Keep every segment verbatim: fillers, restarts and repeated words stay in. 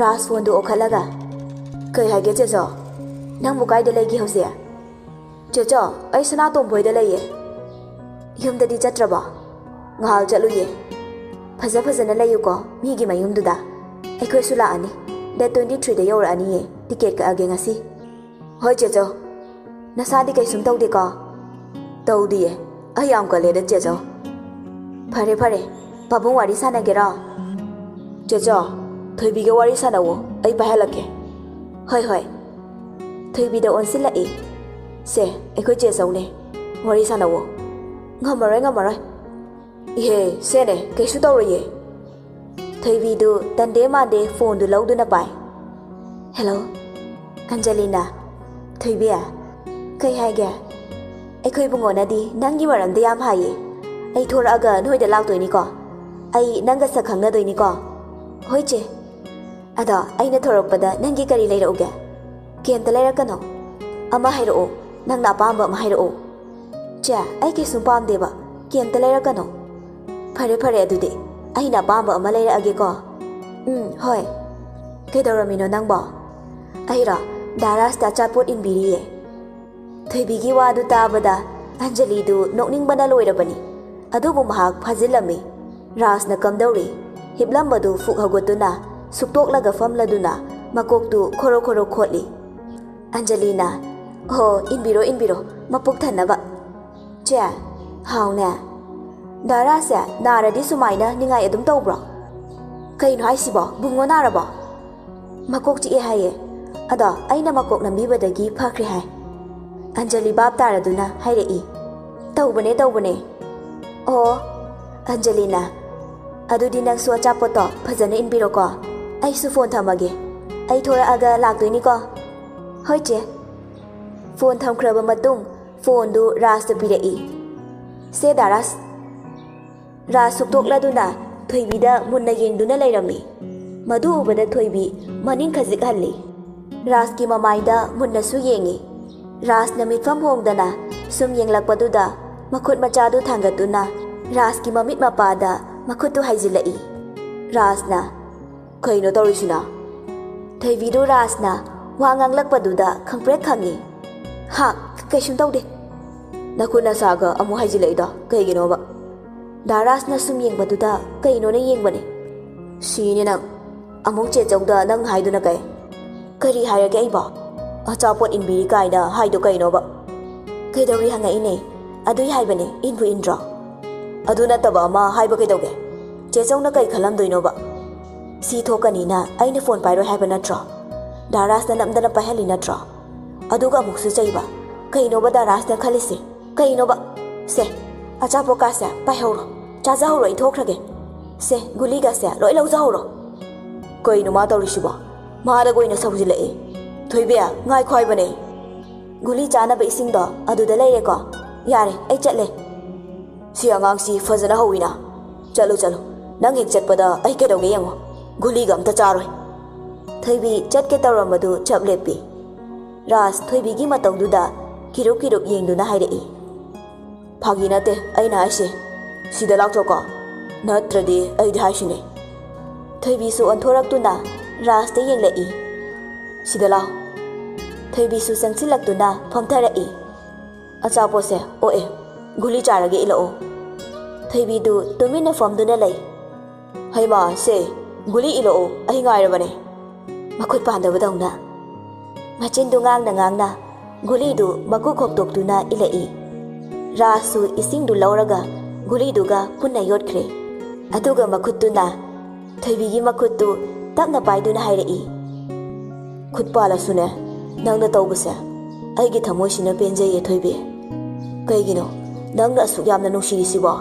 ꯔꯥꯖ ꯐꯣꯟꯗꯨ ꯑꯣꯈꯠꯂꯒ, "ꯀꯩ ꯍꯥꯏꯒꯦ ꯆꯦꯆꯧ? ꯅꯪꯕꯨ ꯀꯥꯏꯗ ꯂꯩꯒꯦ ꯍꯧꯖꯤꯛ?" "ꯆꯦꯆꯧ, ꯑꯩ ꯁꯅꯥꯇꯣꯝꯕ ꯍꯣꯏꯗ ꯂꯩꯌꯦ꯫" "ꯌꯨꯝꯗꯗꯤ ꯆꯠꯇ꯭ꯔꯕꯣ?" "ꯉꯍꯥꯛ ꯆꯠꯂꯨꯌꯦ꯫" "ꯐꯖ ꯐꯖꯅ ꯂꯩꯌꯨꯀꯣ ꯃꯤꯒꯤ ꯃꯌꯨꯝꯗꯨꯗ꯫ ꯑꯩꯈꯣꯏꯁꯨ ꯂꯥꯛꯑꯅꯤ꯫ ꯗꯦꯠ ꯇ꯭ꯋꯦꯟꯇꯤ ꯊ꯭ꯔꯤꯗ ꯌꯧꯔꯛꯑꯅꯤꯌꯦ꯫ ꯇꯤꯀꯦꯠ ꯀꯛꯑꯒꯦ ꯉꯁꯤ꯫" "ꯍꯣꯏ ꯆꯦꯆꯧ꯫" "ꯅꯁꯥꯗꯤ ꯀꯩꯁꯨꯝ ꯇꯧꯗꯦꯀꯣ?" "ꯇꯧꯗꯤꯌꯦ꯫ ꯑꯩ ꯌꯥꯝ ꯀꯜꯂꯦꯗ ꯆꯦꯆꯧ꯫" "ꯐꯔꯦ ꯐꯔꯦ꯫ ꯄꯥꯕꯨꯡ ꯋꯥꯔꯤ ꯁꯥꯟꯅꯒꯦꯔꯣ?" "ꯆꯦꯆꯧ, ꯊꯣꯏꯕꯤꯒ ꯋꯥꯔꯤ ꯁꯥꯟꯅꯧꯋꯣ꯫ ꯑꯩ ꯄꯥꯏꯍꯜꯂꯛꯀꯦ꯫" "ꯍꯣꯏ ꯍꯣꯏ꯫" ꯊꯣꯏꯕꯤꯗ ꯑꯣꯟꯁꯤꯜꯂꯛꯏ꯫ "ꯁꯦ, ꯑꯩꯈꯣꯏ ꯆꯦꯆꯧꯅꯦ꯫ ꯋꯥꯔꯤ ꯁꯥꯟꯅꯧꯋꯣ꯫" "ꯉꯝꯃꯔꯣꯏ ꯉꯝꯃꯔꯣꯏ꯫" "ꯏꯍꯦ, ꯁꯦꯅꯦ, ꯀꯩꯁꯨ ꯇꯧꯔꯣꯏꯌꯦ꯫" ꯊꯣꯏꯕꯤꯗꯨ ꯇꯟꯗꯦ ꯃꯥꯟꯗꯦ ꯐꯣꯟꯗꯨ ꯂꯧꯗꯨꯅ ꯄꯥꯏ꯫ "ꯍꯦꯜꯂꯣ꯫" ꯑꯟꯖꯂꯤꯅ, "ꯊꯣꯏꯕꯤ, ꯀꯩ ꯍꯥꯏꯒꯦ?" "ꯑꯩꯈꯣꯏ ꯏꯕꯨꯡꯉꯣꯅꯗꯤ ꯅꯪꯒꯤ ꯃꯔꯝꯗ ꯌꯥꯝ ꯍꯥꯏꯌꯦ꯫ ꯑꯩ ꯊꯣꯔꯛꯑꯒ ꯅꯣꯏꯗ ꯂꯥꯛꯇꯣꯏꯅꯤꯀꯣ꯫ ꯑꯩ ꯅꯪꯒ ꯁꯛ ꯈꯪꯅꯗꯣꯏꯅꯤꯀꯣ꯫" "ꯍꯣꯏ ꯆꯦ꯫ ꯑꯗꯣ ꯑꯩꯅ ꯊꯣꯔꯛꯄꯗ ꯅꯪꯒꯤ ꯀꯔꯤ ꯂꯩꯔꯛꯎꯒꯦ?" "ꯀꯩꯝꯇ ꯂꯩꯔꯛꯀꯅꯣ꯫ ꯑꯃ ꯍꯥꯏꯔꯛꯑꯣ꯫ ꯅꯪꯅ ꯑꯄꯥꯝꯕ ꯑꯃ ꯍꯥꯏꯔꯛꯑꯣ꯫" "ꯆꯦ, ꯑꯩ ꯀꯩꯁꯨꯝ ꯄꯥꯝꯗꯦꯕ꯫ ꯀꯩꯝꯇ ꯂꯩꯔꯛꯀꯅꯣ꯫" "ꯐꯔꯦ ꯐꯔꯦ, ꯑꯗꯨꯗꯤ ꯑꯩꯅ ꯑꯄꯥꯝꯕ ꯑꯃ ꯂꯩꯔꯛꯑꯒꯦꯀꯣ꯫" "ꯎꯝ, ꯍꯣꯏ꯫ ꯀꯩꯗꯧꯔꯝꯃꯤꯅꯣ ꯅꯪꯕꯣ?" "ꯑꯩꯔꯣ? ꯗꯥ ꯔꯥꯖꯇ ꯑꯆꯥꯄꯣꯠ ꯏꯟꯕꯤꯔꯤꯌꯦ꯫" ꯊꯣꯏꯕꯤꯒꯤ ꯋꯥꯗꯨ ꯇꯥꯕꯗ ꯑꯟꯖꯂꯤꯗꯨ ꯅꯣꯛꯅꯤꯡꯕꯅ ꯂꯣꯏꯔꯕꯅꯤ꯫ ꯑꯗꯨꯕꯨ ꯃꯍꯥꯛ ꯐꯥꯖꯤꯜꯂꯝꯃꯤ꯫ ꯔꯥꯖꯅ ꯀꯝꯗꯧꯔꯤ? ꯍꯤꯞꯂꯝꯕꯗꯨ ꯐꯨꯛ ꯍꯧꯒꯠꯇꯨꯅ ꯁꯨꯛꯇꯣꯛꯂꯒ ꯐꯝꯂꯗꯨꯅ ꯃꯀꯣꯛꯇꯨ ꯈꯣꯔꯣ ꯈꯣꯔꯣ ꯈꯣꯠꯂꯤ꯫ ꯑꯟꯖꯂꯤꯅ, "ꯑꯣ, ꯏꯟꯕꯤꯔꯣ, ꯏꯟꯕꯤꯔꯣ, ꯃꯄꯨꯛ ꯊꯟꯅꯕ꯫" "ꯆꯦ, ꯍꯥꯎꯅꯦ꯫ ꯗꯥ ꯔꯥꯖꯁꯦ ꯅꯥꯔꯗꯤ ꯁꯨꯃꯥꯏꯅ ꯅꯤꯡꯉꯥꯏ ꯑꯗꯨꯝ ꯇꯧꯕ꯭ꯔꯣ?" "ꯀꯩꯅꯣ ꯍꯥꯏꯁꯤꯕꯣ? ꯕꯨꯡꯉꯣ ꯅꯥꯔꯕꯣ?" "ꯃꯀꯣꯛ ꯆꯤꯛꯑꯦ ꯍꯥꯏꯌꯦ꯫ ꯑꯗꯣ ꯑꯩꯅ ꯃꯀꯣꯛ ꯅꯝꯕꯤꯕꯗꯒꯤ ꯐꯈ꯭ꯔꯦ ꯍꯥꯏ꯫" ꯑꯟꯖꯂꯤ ꯚꯥꯞ ꯇꯥꯔꯗꯨꯅ ꯍꯥꯏꯔꯛꯏ꯫ "ꯇꯧꯕꯅꯦ, ꯇꯧꯕꯅꯦ꯫" "ꯑꯣ꯫" ꯑꯟꯖꯂꯤꯅ, "ꯑꯗꯨꯗꯤ ꯅꯪꯁꯨ ꯑꯆꯥꯄꯣꯠꯇꯣ ꯐꯖꯅ ꯏꯟꯕꯤꯔꯣꯀꯣ꯫ ꯑꯩꯁꯨ ꯐꯣꯟ ꯊꯝꯃꯒꯦ꯫ ꯑꯩ ꯊꯣꯔꯛꯑꯒ ꯂꯥꯛꯇꯣꯏꯅꯤꯀꯣ꯫" "ꯍꯣꯏ ꯆꯦ꯫" ꯐꯣꯟ ꯊꯝꯈ꯭ꯔꯕ ꯃꯇꯨꯡ ꯐꯣꯟꯗꯨ ꯔꯥꯖꯇ ꯄꯤꯔꯛꯏ꯫ "ꯁꯦ ꯗꯥ ꯔꯥꯖ꯫" ꯔꯥꯖ ꯁꯨꯛꯇꯣꯛꯂꯗꯨꯅ ꯊꯣꯏꯕꯤꯗ ꯃꯨꯟꯅ ꯌꯦꯡꯗꯨꯅ ꯂꯩꯔꯝꯃꯤ꯫ ꯃꯗꯨ ꯎꯕꯗ ꯊꯣꯏꯕꯤ ꯃꯅꯤꯡ ꯈꯖꯤꯛ ꯍꯜꯂꯤ꯫ ꯔꯥꯖꯀꯤ ꯃꯃꯥꯏꯗ ꯃꯨꯟꯅꯁꯨ ꯌꯦꯡꯉꯤ꯫ ꯔꯥꯖꯅ ꯃꯤꯠꯐꯝ ꯍꯣꯡꯗꯅ ꯁꯨꯝ ꯌꯦꯡꯂꯛꯄꯗꯨꯗ ꯃꯈꯨꯠ ꯃꯆꯥꯗꯨ ꯊꯥꯡꯒꯠꯇꯨꯅ ꯔꯥꯖꯀꯤ ꯃꯃꯤꯠ ꯃꯄꯥꯗ ꯃꯈꯨꯠꯇꯨ ꯍꯥꯏꯖꯤꯜꯂꯛꯏ꯫ ꯔꯥꯖꯅ, "ꯀꯩꯅꯣ ꯇꯧꯔꯤꯁꯤꯅ?" ꯊꯣꯏꯕꯤꯗꯨ ꯔꯥꯖꯅ ꯋꯥ ꯉꯥꯡꯂꯛꯄꯗꯨꯗ ꯈꯪꯄ꯭ꯔꯦꯛ ꯈꯪꯉꯤ꯫ "ꯍꯥ? ꯀꯩꯁꯨꯝ ꯇꯧꯗꯦ꯫ ꯅꯈꯨꯠ ꯅꯁꯥꯒ ꯑꯃꯨꯛ ꯍꯥꯏꯖꯤꯜꯂꯛꯏꯗꯣ ꯀꯩꯒꯤꯅꯣꯕ?" ꯗꯥ ꯔꯥꯖꯅ ꯁꯨꯝ ꯌꯦꯡꯕꯗꯨꯗ ꯀꯩꯅꯣꯅ ꯌꯦꯡꯕꯅꯦ꯫ "ꯁꯤꯅꯤ ꯅꯪ꯫ ꯑꯃꯨꯛ ꯆꯦꯆꯧꯗ ꯅꯪ ꯍꯥꯏꯗꯨꯅ ꯀꯩ? ꯀꯔꯤ ꯍꯥꯏꯔꯒꯦ ꯑꯩꯕꯣ? ꯑꯆꯥꯄꯣꯠ ꯏꯟꯕꯤꯔꯤ ꯀꯥꯏꯅ ꯍꯥꯏꯗꯣ ꯀꯩꯅꯣꯕ? ꯀꯩꯗꯧꯔꯤ ꯍꯪꯉꯛꯏꯅꯦ? ꯑꯗꯨꯏ ꯍꯥꯏꯕꯅꯦ, ꯏꯟꯕꯨ ꯏꯟꯗ꯭ꯔꯣ? ꯑꯗꯨ ꯅꯠꯇꯕ ꯑꯃ ꯍꯥꯏꯕ ꯀꯩꯗꯧꯒꯦ? ꯆꯦꯆꯧꯅ ꯀꯩ ꯈꯜꯂꯝꯗꯣꯏꯅꯣꯕ? ꯁꯤ ꯊꯣꯛꯀꯅꯤꯅ ꯑꯩꯅ ꯐꯣꯟ ꯄꯥꯏꯔꯣꯏ ꯍꯥꯏꯕ ꯅꯠꯇ꯭ꯔꯣ? ꯗꯥ ꯔꯥꯖꯅ ꯅꯝꯗꯅ ꯄꯥꯏꯍꯜꯂꯤ ꯅꯠꯇ꯭ꯔꯣ? ꯑꯗꯨꯒ ꯑꯃꯨꯛꯁꯨ ꯆꯩꯕ꯫ ꯀꯩꯅꯣꯕ ꯗꯥ ꯔꯥꯖꯅ ꯈꯜꯂꯤꯁꯦ? ꯀꯩꯅꯣꯕ? ꯁꯦ, ꯑꯆꯥꯄꯣꯠ ꯀꯥꯁꯦ ꯄꯥꯏꯍꯧꯔꯣ, ꯆꯥꯖꯍꯧꯔꯣ, ꯑꯩ ꯊꯣꯛꯈ꯭ꯔꯒꯦ꯫ ꯁꯦ, ꯒꯨꯂꯤꯒꯁꯦ ꯂꯣꯏ ꯂꯧꯖꯍꯧꯔꯣ꯫" ꯀꯩꯅꯣ ꯃꯥ ꯇꯧꯔꯤꯁꯤꯕꯣ? ꯃꯥꯗ ꯑꯣꯏꯅ ꯁꯧꯖꯤꯜꯂꯛꯑꯦ꯫ "ꯊꯣꯏꯕꯤ, ꯉꯥꯏꯈꯣ ꯍꯥꯏꯕꯅꯦ꯫ ꯒꯨꯂꯤ ꯆꯥꯅꯕ ꯏꯁꯤꯡꯗꯣ ꯑꯗꯨꯗ ꯂꯩꯔꯦꯀꯣ꯫ ꯌꯥꯔꯦ, ꯑꯩ ꯆꯠꯂꯦ꯫" "ꯁꯤ ꯑꯉꯥꯡꯁꯤ ꯐꯖꯅ ꯍꯧꯋꯤꯅ꯫ ꯆꯠꯂꯨ, ꯆꯠꯂꯨ꯫ ꯅꯪ ꯍꯦꯛ ꯆꯠꯄꯗ ꯑꯩ ꯀꯩꯗꯧꯒꯦ ꯌꯦꯡꯉꯣ꯫ ꯒꯨꯂꯤꯒ ꯑꯝꯇ ꯆꯥꯔꯣꯏ꯫" ꯊꯣꯏꯕꯤ ꯆꯠꯀꯦ ꯇꯧꯔꯝꯕꯗꯨ ꯆꯞ ꯂꯦꯞꯄꯤ꯫ ꯔꯥꯖ ꯊꯣꯏꯕꯤꯒꯤ ꯃꯇꯧꯗꯨꯗ ꯀꯤꯔꯨꯞ ꯀꯤꯔꯨꯞ ꯌꯦꯡꯗꯨꯅ ꯍꯥꯏꯔꯛꯏ꯫ "ꯐꯥꯒꯤ ꯅꯠꯇꯦ ꯑꯩꯅ ꯍꯥꯏꯁꯦ꯫ ꯁꯤꯗ ꯂꯥꯛꯆꯣꯀꯣ꯫ ꯅꯠꯇ꯭ꯔꯗꯤ ꯑꯩꯗꯤ ꯍꯥꯏꯁꯤꯅꯦ꯫" ꯊꯣꯏꯕꯤꯁꯨ ꯑꯣꯟꯊꯣꯔꯛꯇꯨꯅ ꯔꯥꯖꯇ ꯌꯦꯡꯂꯛꯏ꯫ "ꯁꯤꯗ ꯂꯥꯎ꯫" ꯊꯣꯏꯕꯤꯁꯨ ꯆꯪꯁꯤꯜꯂꯛꯇꯨꯅ ꯐꯝꯊꯔꯛꯏ꯫ "ꯑꯆꯥꯄꯣꯠꯁꯦ ꯑꯣꯛꯑꯦ, ꯒꯨꯂꯤ ꯆꯥꯔꯒꯦ, ꯏꯜꯂꯛꯑꯣ꯫" ꯊꯣꯏꯕꯤꯗꯨ ꯇꯨꯃꯤꯟꯅ ꯐꯝꯗꯨꯅ ꯂꯩ꯫ "ꯍꯩꯃꯥ, ꯁꯦ, ꯒꯨꯂꯤ ꯏꯜꯂꯛꯑꯣ, ꯑꯩ ꯉꯥꯏꯔꯕꯅꯦ꯫" ꯃꯈꯨꯠ ꯄꯥꯟꯗꯕꯗꯧꯅ꯫ ꯃꯆꯤꯟꯗꯨ ꯉꯥꯡꯅ ꯉꯥꯡꯅ ꯒꯨꯂꯤꯗꯨ ꯃꯀꯨ ꯈꯣꯛꯇꯣꯛꯇꯨꯅ ꯏꯜꯂꯛꯏ꯫ ꯔꯥꯖꯁꯨ ꯏꯁꯤꯡꯗꯨ ꯂꯧꯔꯒ ꯒꯨꯂꯤꯗꯨꯒ ꯄꯨꯟꯅ ꯌꯣꯠꯈ꯭ꯔꯦ꯫ ꯑꯗꯨꯒ ꯃꯈꯨꯠꯇꯨꯅ ꯊꯣꯏꯕꯤꯒꯤ ꯃꯈꯨꯠꯇꯨ ꯇꯞꯅ ꯄꯥꯏꯗꯨꯅ ꯍꯥꯏꯔꯛꯏ, "ꯈꯨꯠ ꯄꯥꯜꯂꯁꯨꯅꯦ, ꯅꯪꯅ ꯇꯧꯕꯁꯦ ꯑꯩꯒꯤ ꯊꯃꯣꯏꯁꯤꯅ ꯄꯦꯟꯖꯩꯌꯦ ꯊꯣꯏꯕꯤ꯫ ꯀꯩꯒꯤꯅꯣ ꯅꯪꯅ ꯑꯁꯨꯛ ꯌꯥꯝꯅ ꯅꯨꯡꯁꯤꯔꯤꯁꯤꯕꯣ?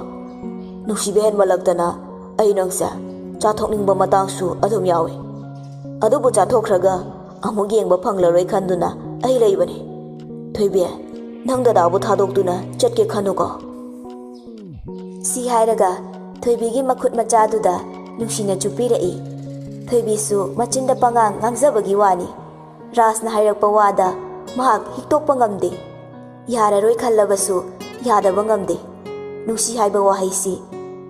ꯅꯨꯡꯁꯤꯕ ꯍꯦꯟꯃꯜꯂꯛꯇꯅ ꯑꯩ ꯅꯪꯁꯦ ꯆꯥꯊꯣꯛꯅꯤꯡꯕ ꯃꯇꯥꯡꯁꯨ ꯑꯗꯨꯝ ꯌꯥꯎꯏ꯫ ꯑꯗꯨꯕꯨ ꯆꯥꯊꯣꯛꯈ꯭ꯔꯒ ꯑꯃꯨꯛ ꯌꯦꯡꯕ ꯐꯪꯂꯔꯣꯏ ꯈꯟꯗꯨꯅ ꯑꯩ ꯂꯩꯕꯅꯤ꯫ ꯊꯣꯏꯕꯤ, ꯅꯪ ꯗꯗꯥꯕꯨ ꯊꯥꯗꯣꯛꯇꯨꯅ ꯆꯠꯀꯦ ꯈꯟꯅꯨꯀꯣ꯫" ꯁꯤ ꯍꯥꯏꯔꯒ ꯊꯣꯏꯕꯤꯒꯤ ꯃꯈꯨꯠ ꯃꯆꯥꯗꯨꯗ ꯅꯨꯡꯁꯤꯅ ꯆꯨꯞꯄꯤꯔꯛꯏ꯫ ꯊꯣꯏꯕꯤꯁꯨ ꯃꯆꯤꯟꯗ ꯄꯉꯥꯡ ꯉꯥꯡꯖꯕꯒꯤ ꯋꯥꯅꯤ꯫ ꯔꯥꯖꯅ ꯍꯥꯏꯔꯛꯄ ꯋꯥꯗ ꯃꯍꯥꯛ ꯍꯤꯛꯇꯣꯛꯄ ꯉꯝꯗꯦ꯫ ꯌꯥꯔꯔꯣꯏ ꯈꯜꯂꯕꯁꯨ ꯌꯥꯗꯕ ꯉꯝꯗꯦ꯫ ꯅꯨꯡꯁꯤ ꯍꯥꯏꯕ ꯋꯥꯍꯩꯁꯤ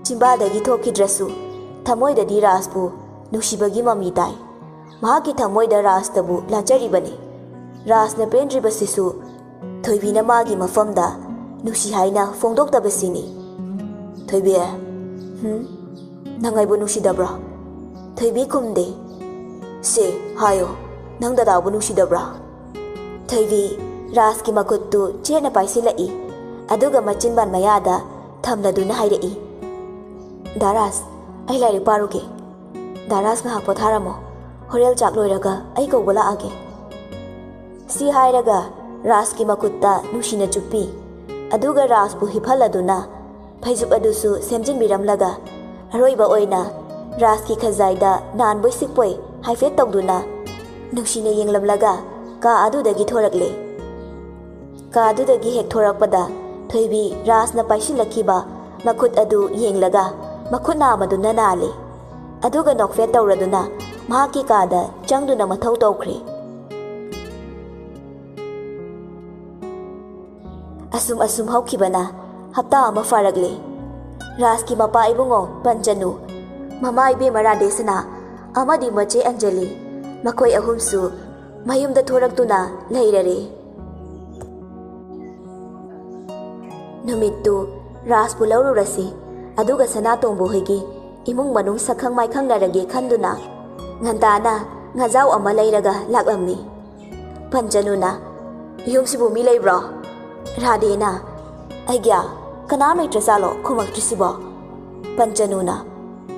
ꯆꯤꯝꯕꯥꯜꯗꯒꯤ ꯊꯣꯛꯈꯤꯗ꯭ꯔꯁꯨ ꯊꯃꯣꯏꯗꯗꯤ ꯔꯥꯖꯄꯨ ꯅꯨꯡꯁꯤꯕꯒꯤ ꯃꯃꯤ ꯇꯥꯏ꯫ ꯃꯍꯥꯛꯀꯤ ꯊꯃꯣꯏꯗ ꯔꯥꯖꯇꯕꯨ ꯂꯥꯠꯆꯔꯤꯕꯅꯤ꯫ ꯔꯥꯖꯅ ꯄꯦꯟꯗ꯭ꯔꯤꯕꯁꯤꯁꯨ ꯊꯣꯏꯕꯤꯅ ꯃꯥꯒꯤ ꯃꯐꯝꯗ ꯅꯨꯡꯁꯤ ꯍꯥꯏꯅ ꯐꯣꯡꯗꯣꯛꯇꯕꯁꯤꯅꯤ꯫ "ꯊꯣꯏꯕꯤ, ꯍꯨꯝ? ꯅꯪ ꯑꯩꯕꯨ ꯅꯨꯡꯁꯤꯗꯕ꯭ꯔꯣ?" ꯊꯣꯏꯕꯤ ꯈꯨꯝꯗꯦ꯫ "ꯁꯦ, ꯍꯥꯏꯌꯣ, ꯅꯪ ꯗꯗꯥꯕꯨ ꯅꯨꯡꯁꯤꯗꯕ꯭ꯔꯥ?" ꯊꯣꯏꯕꯤ ꯔꯥꯖꯀꯤ ꯃꯈꯨꯠꯇꯨ ꯆꯦꯠꯅ ꯄꯥꯏꯁꯤꯜꯂꯛꯏ, ꯑꯗꯨꯒ ꯃꯆꯤꯟꯕꯥꯟ ꯃꯌꯥꯗ ꯊꯝꯂꯗꯨꯅ ꯍꯥꯏꯔꯛꯏ, "ꯗꯥ ꯔꯥꯖ, ꯑꯩ ꯂꯥꯏꯔꯤꯛ ꯄꯥꯔꯨꯒꯦ꯫ ꯗꯥ ꯔꯥꯖ, ꯉꯥꯏꯍꯥꯛ ꯄꯣꯊꯥꯔꯝꯃꯣ, ꯍꯣꯔꯦꯟ ꯆꯥꯛ ꯂꯣꯏꯔꯒ ꯑꯩ ꯀꯧꯕ ꯂꯥꯛꯑꯒꯦ"꯫ ꯁꯤ ꯍꯥꯏꯔꯒ ꯔꯥꯖꯀꯤ ꯃꯈꯨꯠꯇ ꯅꯨꯡꯁꯤꯅ ꯆꯨꯞꯄꯤ, ꯑꯗꯨꯒ ꯔꯥꯖꯄꯨ ꯍꯤꯞꯍꯜꯂꯗꯨꯅ ꯐꯩꯖꯨꯞ ꯑꯗꯨꯁꯨ ꯁꯦꯝꯖꯤꯟꯕꯤꯔꯝꯂꯒ, ꯑꯔꯣꯏꯕ ꯑꯣꯏꯅ ꯔꯥꯖꯀꯤ ꯈꯖꯥꯏꯗ ꯅꯥꯟꯕꯣꯏ ꯁꯤꯛꯄꯣꯏ ꯍꯥꯏꯐꯦꯠ ꯇꯧꯗꯨꯅ ꯅꯨꯡꯁꯤꯅ ꯌꯦꯡꯂꯝꯂꯒ ꯀꯥ ꯑꯗꯨꯗꯒꯤ ꯊꯣꯔꯛꯂꯦ꯫ ꯀꯥ ꯑꯗꯨꯗꯒꯤ ꯍꯦꯛ ꯊꯣꯔꯛꯄꯗ ꯊꯣꯏꯕꯤ ꯔꯥꯖꯅ ꯄꯥꯏꯁꯤꯜꯂꯛꯈꯤꯕ ꯃꯈꯨꯠ ꯑꯗꯨ ꯌꯦꯡꯂꯒ ꯃꯈꯨꯠ ꯅꯥꯝꯃꯗꯨꯅ ꯅꯥꯜꯂꯦ꯫ ꯑꯗꯨꯒ ꯅꯣꯛꯐꯦꯠ ꯇꯧꯔꯗꯨꯅ ꯃꯍꯥꯛꯀꯤ ꯀꯥꯗ ꯆꯪꯗꯨꯅ ꯃꯊꯧ ꯇꯧꯈ꯭ꯔꯦ꯫ ꯑꯁꯨꯝ ꯑꯁꯨꯝ ꯍꯧꯈꯤꯕꯅ ꯍꯞꯇꯥ ꯑꯃ ꯐꯥꯔꯛꯂꯦ꯫ ꯔꯥꯖꯀꯤ ꯃꯄꯥ ꯏꯕꯨꯡꯉꯣ ꯄꯟꯆꯅꯨ, ꯃꯃꯥ ꯏꯕꯦꯝꯃ ꯔꯥꯙꯦꯁꯅꯥ ꯑꯃꯗꯤ ꯃꯆꯦ ꯑꯟꯖꯂꯤ, ꯃꯈꯣꯏ ꯑꯍꯨꯝꯁꯨ ꯃꯌꯨꯝꯗ ꯊꯣꯔꯛꯇꯨꯅ ꯂꯩꯔꯔꯦ꯫ ꯅꯨꯃꯤꯠꯇꯨ ꯔꯥꯖꯄꯨ ꯂꯧꯔꯨꯔꯁꯤ, ꯑꯗꯨꯒ ꯁꯅꯥꯇꯣꯝꯕ ꯍꯣꯏꯒꯤ ꯏꯃꯨꯡ ꯃꯅꯨꯡ ꯁꯛꯈꯪ ꯃꯥꯏꯈꯪꯅꯔꯒꯦ ꯈꯟꯗꯨꯅ ꯉꯟꯇꯥꯅ ꯉꯥꯖꯥꯎ ꯑꯃ ꯂꯩꯔꯒ ꯂꯥꯛꯂꯝꯃꯤ꯫ ꯄꯟꯆꯅꯨꯅ, "ꯌꯨꯝꯁꯤꯕꯨ ꯃꯤ ꯂꯩꯕ꯭ꯔꯣ?" ꯔꯥꯙꯦꯅ, "ꯑꯩꯒ꯭ꯌꯥ, ꯀꯅꯥꯝ ꯂꯩꯇ꯭ꯔꯖꯥꯠꯂꯣ ꯈꯨꯝꯃꯛꯇ꯭ꯔꯤꯁꯤꯕꯣ?" ꯄꯟꯆꯅꯨꯅ,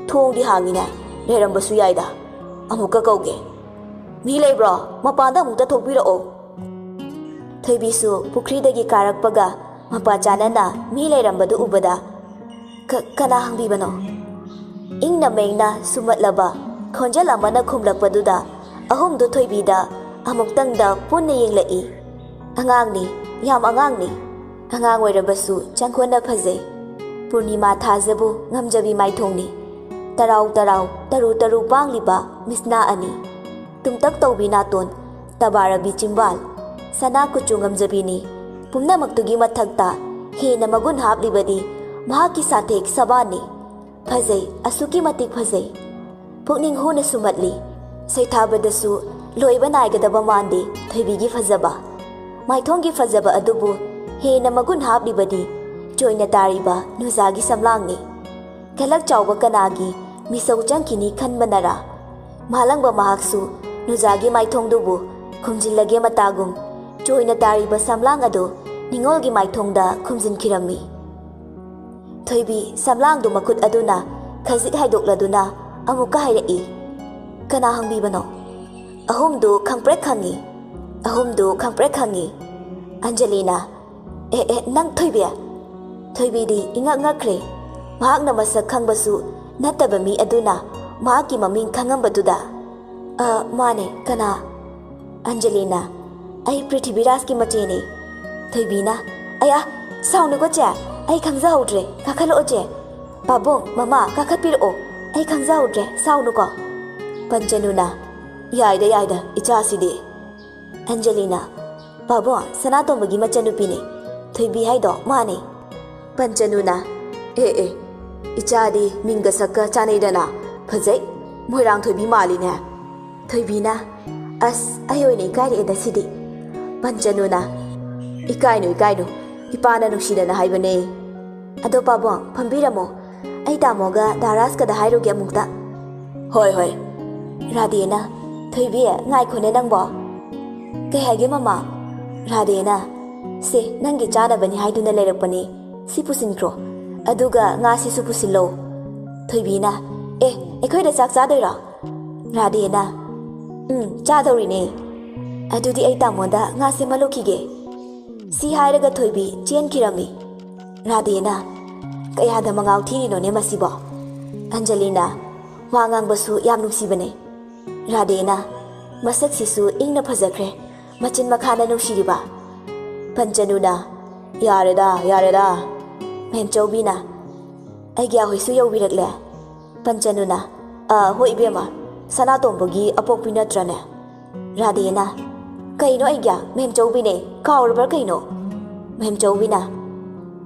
"ꯊꯣꯡꯗꯤ ꯍꯥꯡꯉꯤꯅꯦ, ꯂꯩꯔꯝꯕꯁꯨ ꯌꯥꯏꯗ꯫ ꯑꯃꯨꯛꯀ ꯀꯧꯒꯦ꯫ ꯃꯤ ꯂꯩꯕ꯭ꯔꯣ? ꯃꯄꯥꯟꯗ ꯑꯃꯨꯛꯇ ꯊꯣꯛꯄꯤꯔꯛꯑꯣ"꯫ ꯊꯣꯏꯕꯤꯁꯨ ꯄꯨꯈ꯭ꯔꯤꯗꯒꯤ ꯀꯥꯔꯛꯄꯒ ꯃꯄꯥ ꯆꯥꯅꯅ ꯃꯤ ꯂꯩꯔꯝꯕꯗꯨ ꯎꯕꯗ, "ꯀ-, ꯀꯅꯥ ꯍꯪꯕꯤꯕꯅꯣ?" ꯏꯪꯅ ꯃꯦꯡꯅ ꯁꯨꯝꯃꯠꯂꯕ ꯈꯣꯟꯖꯦꯜ ꯑꯃꯅ ꯈꯨꯝꯂꯛꯄꯗꯨꯗ ꯑꯍꯨꯝꯗꯨ ꯊꯣꯏꯕꯤꯗ ꯑꯃꯨꯛꯇꯪꯗ ꯄꯨꯟꯅ ꯌꯦꯡꯂꯛꯏ꯫ ꯑꯉꯥꯡꯅꯤ, ꯌꯥꯝ ꯑꯉꯥꯡꯅꯤ꯫ ꯑꯉꯥꯡ ꯑꯣꯏꯔꯕꯁꯨ ꯆꯪꯈꯣꯟꯅ ꯐꯖꯩ꯫ ꯄꯨꯔꯅꯤꯃꯥ ꯊꯥꯖꯕꯨ ꯉꯝꯖꯕꯤ ꯃꯥꯏꯊꯣꯡꯅꯤ꯫ ꯇꯔꯥꯎ ꯇꯔꯥꯎ, ꯇꯔꯨ ꯇꯔꯨ ꯄꯥꯡꯂꯤꯕ ꯃꯤꯠꯁꯅꯥ ꯑꯅꯤ꯫ ꯇꯨꯝꯇꯛ ꯇꯧꯕꯤ ꯅꯥꯇꯣꯟ, ꯇꯕꯥꯔꯕꯤ ꯆꯤꯝꯕꯥꯜ, ꯁꯅꯥ ꯀꯨꯆꯨ ꯉꯝꯖꯕꯤꯅꯤ꯫ ꯄꯨꯝꯅꯃꯛꯇꯨꯒꯤ ꯃꯊꯛꯇ ꯍꯦꯟꯅ ꯃꯒꯨꯟ ꯍꯥꯞꯂꯤꯕꯗꯤ ꯃꯍꯥꯛꯀꯤ ꯁꯥꯊꯦꯛ ꯁꯕꯥꯟꯅꯤ꯫ ꯐꯖꯩ, ꯑꯁꯨꯛꯀꯤ ꯃꯇꯤꯛ ꯐꯖꯩ꯫ ꯄꯨꯛꯅꯤꯡ ꯍꯨꯅ ꯁꯨꯝꯍꯠꯂꯤ꯫ ꯁꯩꯊꯥꯕꯗꯁꯨ ꯂꯣꯏꯕ ꯅꯥꯏꯒꯗꯕ ꯃꯥꯟꯗꯦ ꯊꯣꯏꯕꯤꯒꯤ ꯐꯖꯕ꯫ ꯃꯥꯏꯊꯣꯡꯒꯤ ꯐꯖꯕ ꯑꯗꯨꯕꯨ ꯍꯦꯟꯅ ꯃꯒꯨꯟ ꯍꯥꯞꯂꯤꯕꯗꯤ ꯆꯣꯏꯅ ꯇꯥꯔꯤꯕ ꯅꯨꯖꯥꯒꯤ ꯁꯝꯂꯥꯡꯅꯤ꯫ ꯈꯦꯂꯛ ꯆꯥꯎꯕ ꯀꯅꯥꯒꯤ ꯃꯤꯁꯧ ꯆꯪꯈꯤꯅꯤ ꯈꯟꯕꯅꯔꯥ? ꯃꯥꯂꯪꯕ ꯃꯍꯥꯛꯁꯨ ꯅꯨꯖꯥꯒꯤ ꯃꯥꯏꯊꯣꯡꯗꯨꯕꯨ ꯈꯨꯝꯖꯤꯜꯂꯒꯦ ꯃꯇꯥꯒꯨꯝ ꯆꯣꯏꯅ ꯇꯥꯔꯤꯕ ꯁꯝꯂꯥꯡ ꯑꯗꯨ ꯅꯤꯉꯣꯜꯒꯤ ꯃꯥꯏꯊꯣꯡꯗ ꯈꯨꯝꯖꯤꯟꯈꯤꯔꯝꯃꯤ꯫ ꯊꯣꯏꯕꯤ ꯁꯝꯂꯥꯡꯗꯨ ꯃꯈꯨꯠ ꯑꯗꯨꯅ ꯈꯖꯤꯛ ꯍꯥꯏꯗꯣꯛꯂꯗꯨꯅ ꯑꯃꯨꯛꯀ ꯍꯥꯏꯔꯛꯏ, "ꯀꯅꯥ ꯍꯪꯕꯤꯕꯅꯣ?" "ꯑꯍꯨꯝꯗꯨ ꯈꯪꯄ꯭ꯔꯦꯛ ꯈꯪꯉꯤ, ꯑꯍꯨꯝꯗꯨ ꯈꯪꯄ꯭ꯔꯦꯛ ꯈꯪꯉꯤ꯫" ꯑꯟꯖꯂꯤꯅ, "ꯑꯦ, ꯑꯦ, ꯅꯪ ꯊꯣꯏꯕꯤ?" ꯊꯣꯏꯕꯤꯗꯤ ꯏꯉꯛ ꯉꯛꯈ꯭ꯔꯦ꯫ ꯃꯍꯥꯛꯅ ꯃꯁꯛ ꯈꯪꯕꯁꯨ ꯅꯠꯇꯕ ꯃꯤ ꯑꯗꯨꯅ ꯃꯍꯥꯛꯀꯤ ꯃꯃꯤꯡ ꯈꯪꯉꯝꯕꯗꯨꯗ꯫ "ꯑ, ꯃꯥꯅꯦ, ꯀꯅꯥ?" ꯑꯟꯖꯂꯤꯅ, "ꯑꯩ ꯄ꯭ꯔꯤꯊꯤꯕꯤꯔꯥꯖꯀꯤ ꯃꯆꯦꯅꯦ꯫" ꯊꯣꯏꯕꯤꯅ, "ꯑꯌꯥ, ꯁꯥꯎꯅꯨꯀꯣ ꯆꯦ, ꯑꯩ ꯈꯪꯖꯍꯧꯗ꯭ꯔꯦ, ꯀꯥꯈꯠꯂꯛꯑꯣ ꯆꯦ꯫ ꯄꯥꯕꯨꯡ, ꯃꯃꯥ, ꯀꯥꯈꯠꯄꯤꯔꯛꯑꯣ, ꯑꯩ ꯈꯪꯖꯍꯧꯗ꯭ꯔꯦ, ꯁꯥꯎꯅꯨꯀꯣ꯫" ꯄꯟꯆꯅꯨꯅ, "ꯌꯥꯏꯗ, ꯌꯥꯏꯗ, ꯏꯆꯥꯁꯤꯗꯤ꯫" ꯑꯟꯖꯂꯤꯅ, "ꯄꯥꯕꯨꯡ, ꯁꯅꯥꯇꯣꯝꯕꯒꯤ ꯃꯆꯟꯅꯨꯄꯤꯅꯦ, ꯊꯣꯏꯕꯤ ꯍꯥꯏꯗꯣ ꯃꯥꯅꯦ꯫" ꯄꯟꯆꯅꯨꯅ, "ꯑꯦ, ꯑꯦ, ꯏꯆꯥꯗꯤ ꯃꯤꯡꯒ ꯁꯛꯀ ꯆꯥꯟꯅꯩꯗꯅ, ꯐꯖꯩ, ꯃꯣꯏꯔꯥꯡ ꯊꯣꯏꯕꯤ ꯃꯥꯜꯂꯤꯅꯦ꯫" ꯊꯣꯏꯕꯤꯅ, "ꯑꯁ, ꯑꯩ ꯑꯣꯏꯅ ꯏꯀꯥꯏꯔꯛꯑꯦꯗ ꯁꯤꯗꯤ꯫" ꯄꯟꯆꯅꯨꯅ, "ꯏꯀꯥꯏꯅꯨ, ꯏꯀꯥꯏꯅꯨ, ꯏꯄꯥꯅ ꯅꯨꯡꯁꯤꯗꯅ ꯍꯥꯏꯕꯅꯦ꯫ ꯑꯗꯣ ꯄꯥꯕꯨꯡ, ꯐꯝꯕꯤꯔꯝꯃꯣ, ꯑꯩ ꯇꯥꯃꯣꯒ ꯗꯥꯔꯥꯖꯀꯗ ꯍꯥꯏꯔꯨꯒꯦ ꯑꯃꯨꯛꯇ꯫" "ꯍꯣꯏ, ꯍꯣꯏ꯫" ꯔꯥꯙꯦꯅ, "ꯊꯣꯏꯕꯤ, ꯉꯥꯏꯈꯣꯅꯦ ꯅꯪꯕꯣ꯫" "ꯀꯩ ꯍꯥꯏꯒꯦ ꯃꯃꯥ?" ꯔꯥꯙꯦꯅ, "ꯁꯦ, ꯅꯪꯒꯤ ꯆꯥꯅꯕꯅꯤ ꯍꯥꯏꯗꯨꯅ ꯂꯩꯔꯛꯄꯅꯤ, ꯁꯤ ꯄꯨꯁꯤꯟꯈ꯭ꯔꯣ, ꯑꯗꯨꯒ ꯉꯥꯁꯤꯁꯨ ꯄꯨꯁꯤꯜꯂꯣ꯫" ꯊꯣꯏꯕꯤꯅ, "ꯑꯦ, ꯑꯩꯈꯣꯏꯗ ꯆꯥꯛ ꯆꯥꯗꯣꯏꯔꯣ?" ꯔꯥꯙꯦꯅ, "ꯎꯝ, ꯆꯥꯗꯧꯔꯤꯅꯦ꯫ ꯑꯗꯨꯗꯤ ꯑꯩ ꯇꯥꯃꯣꯗ ꯉꯥ ꯁꯦꯝꯍꯜꯂꯨꯈꯤꯒꯦ꯫" ꯁꯤ ꯍꯥꯏꯔꯒ ꯊꯣꯏꯕꯤ ꯆꯦꯟꯈꯤꯔꯝꯃꯤ꯫ ꯔꯥꯙꯦꯅ, "ꯀꯌꯥꯗ ꯃꯉꯥꯎ ꯊꯤꯔꯤꯅꯣꯅꯦ ꯃꯁꯤꯕꯣ?" ꯑꯟꯖꯂꯤꯅ, "ꯋꯥ ꯉꯥꯡꯕꯁꯨ ꯌꯥꯝ ꯅꯨꯡꯁꯤꯕꯅꯦ꯫" ꯔꯥꯙꯦꯅ, "ꯃꯁꯛꯁꯤꯁꯨ ꯏꯪꯅ ꯐꯖꯈ꯭ꯔꯦ, ꯃꯆꯤꯟ ꯃꯈꯥꯅ ꯅꯨꯡꯁꯤꯔꯤꯕ꯫" ꯄꯟꯆꯅꯨꯅ, "ꯌꯥꯔꯦꯗ, ꯌꯥꯔꯦꯗ꯫" ꯃꯦꯝꯆꯧꯕꯤꯅ, "ꯑꯩꯒꯤ ꯍꯣꯏꯁꯨ ꯌꯧꯕꯤꯔꯛꯂꯦ?" ꯄꯟꯆꯅꯨꯅ, "ꯑ, ꯍꯣꯏ ꯏꯕꯦꯝꯃ, ꯁꯅꯥꯇꯣꯝꯕꯒꯤ ꯑꯄꯣꯛꯄꯤ ꯅꯠꯇ꯭ꯔꯅꯦ?" ꯔꯥꯙꯦꯅ, "ꯀꯩꯅꯣ ꯑꯩꯒ꯭ꯌꯥ, ꯃꯦꯝꯆꯧꯕꯤꯅꯦ, ꯀꯥꯎꯔꯕ꯭ꯔꯥ ꯀꯩꯅꯣ?" ꯃꯦꯝꯆꯧꯕꯤꯅ,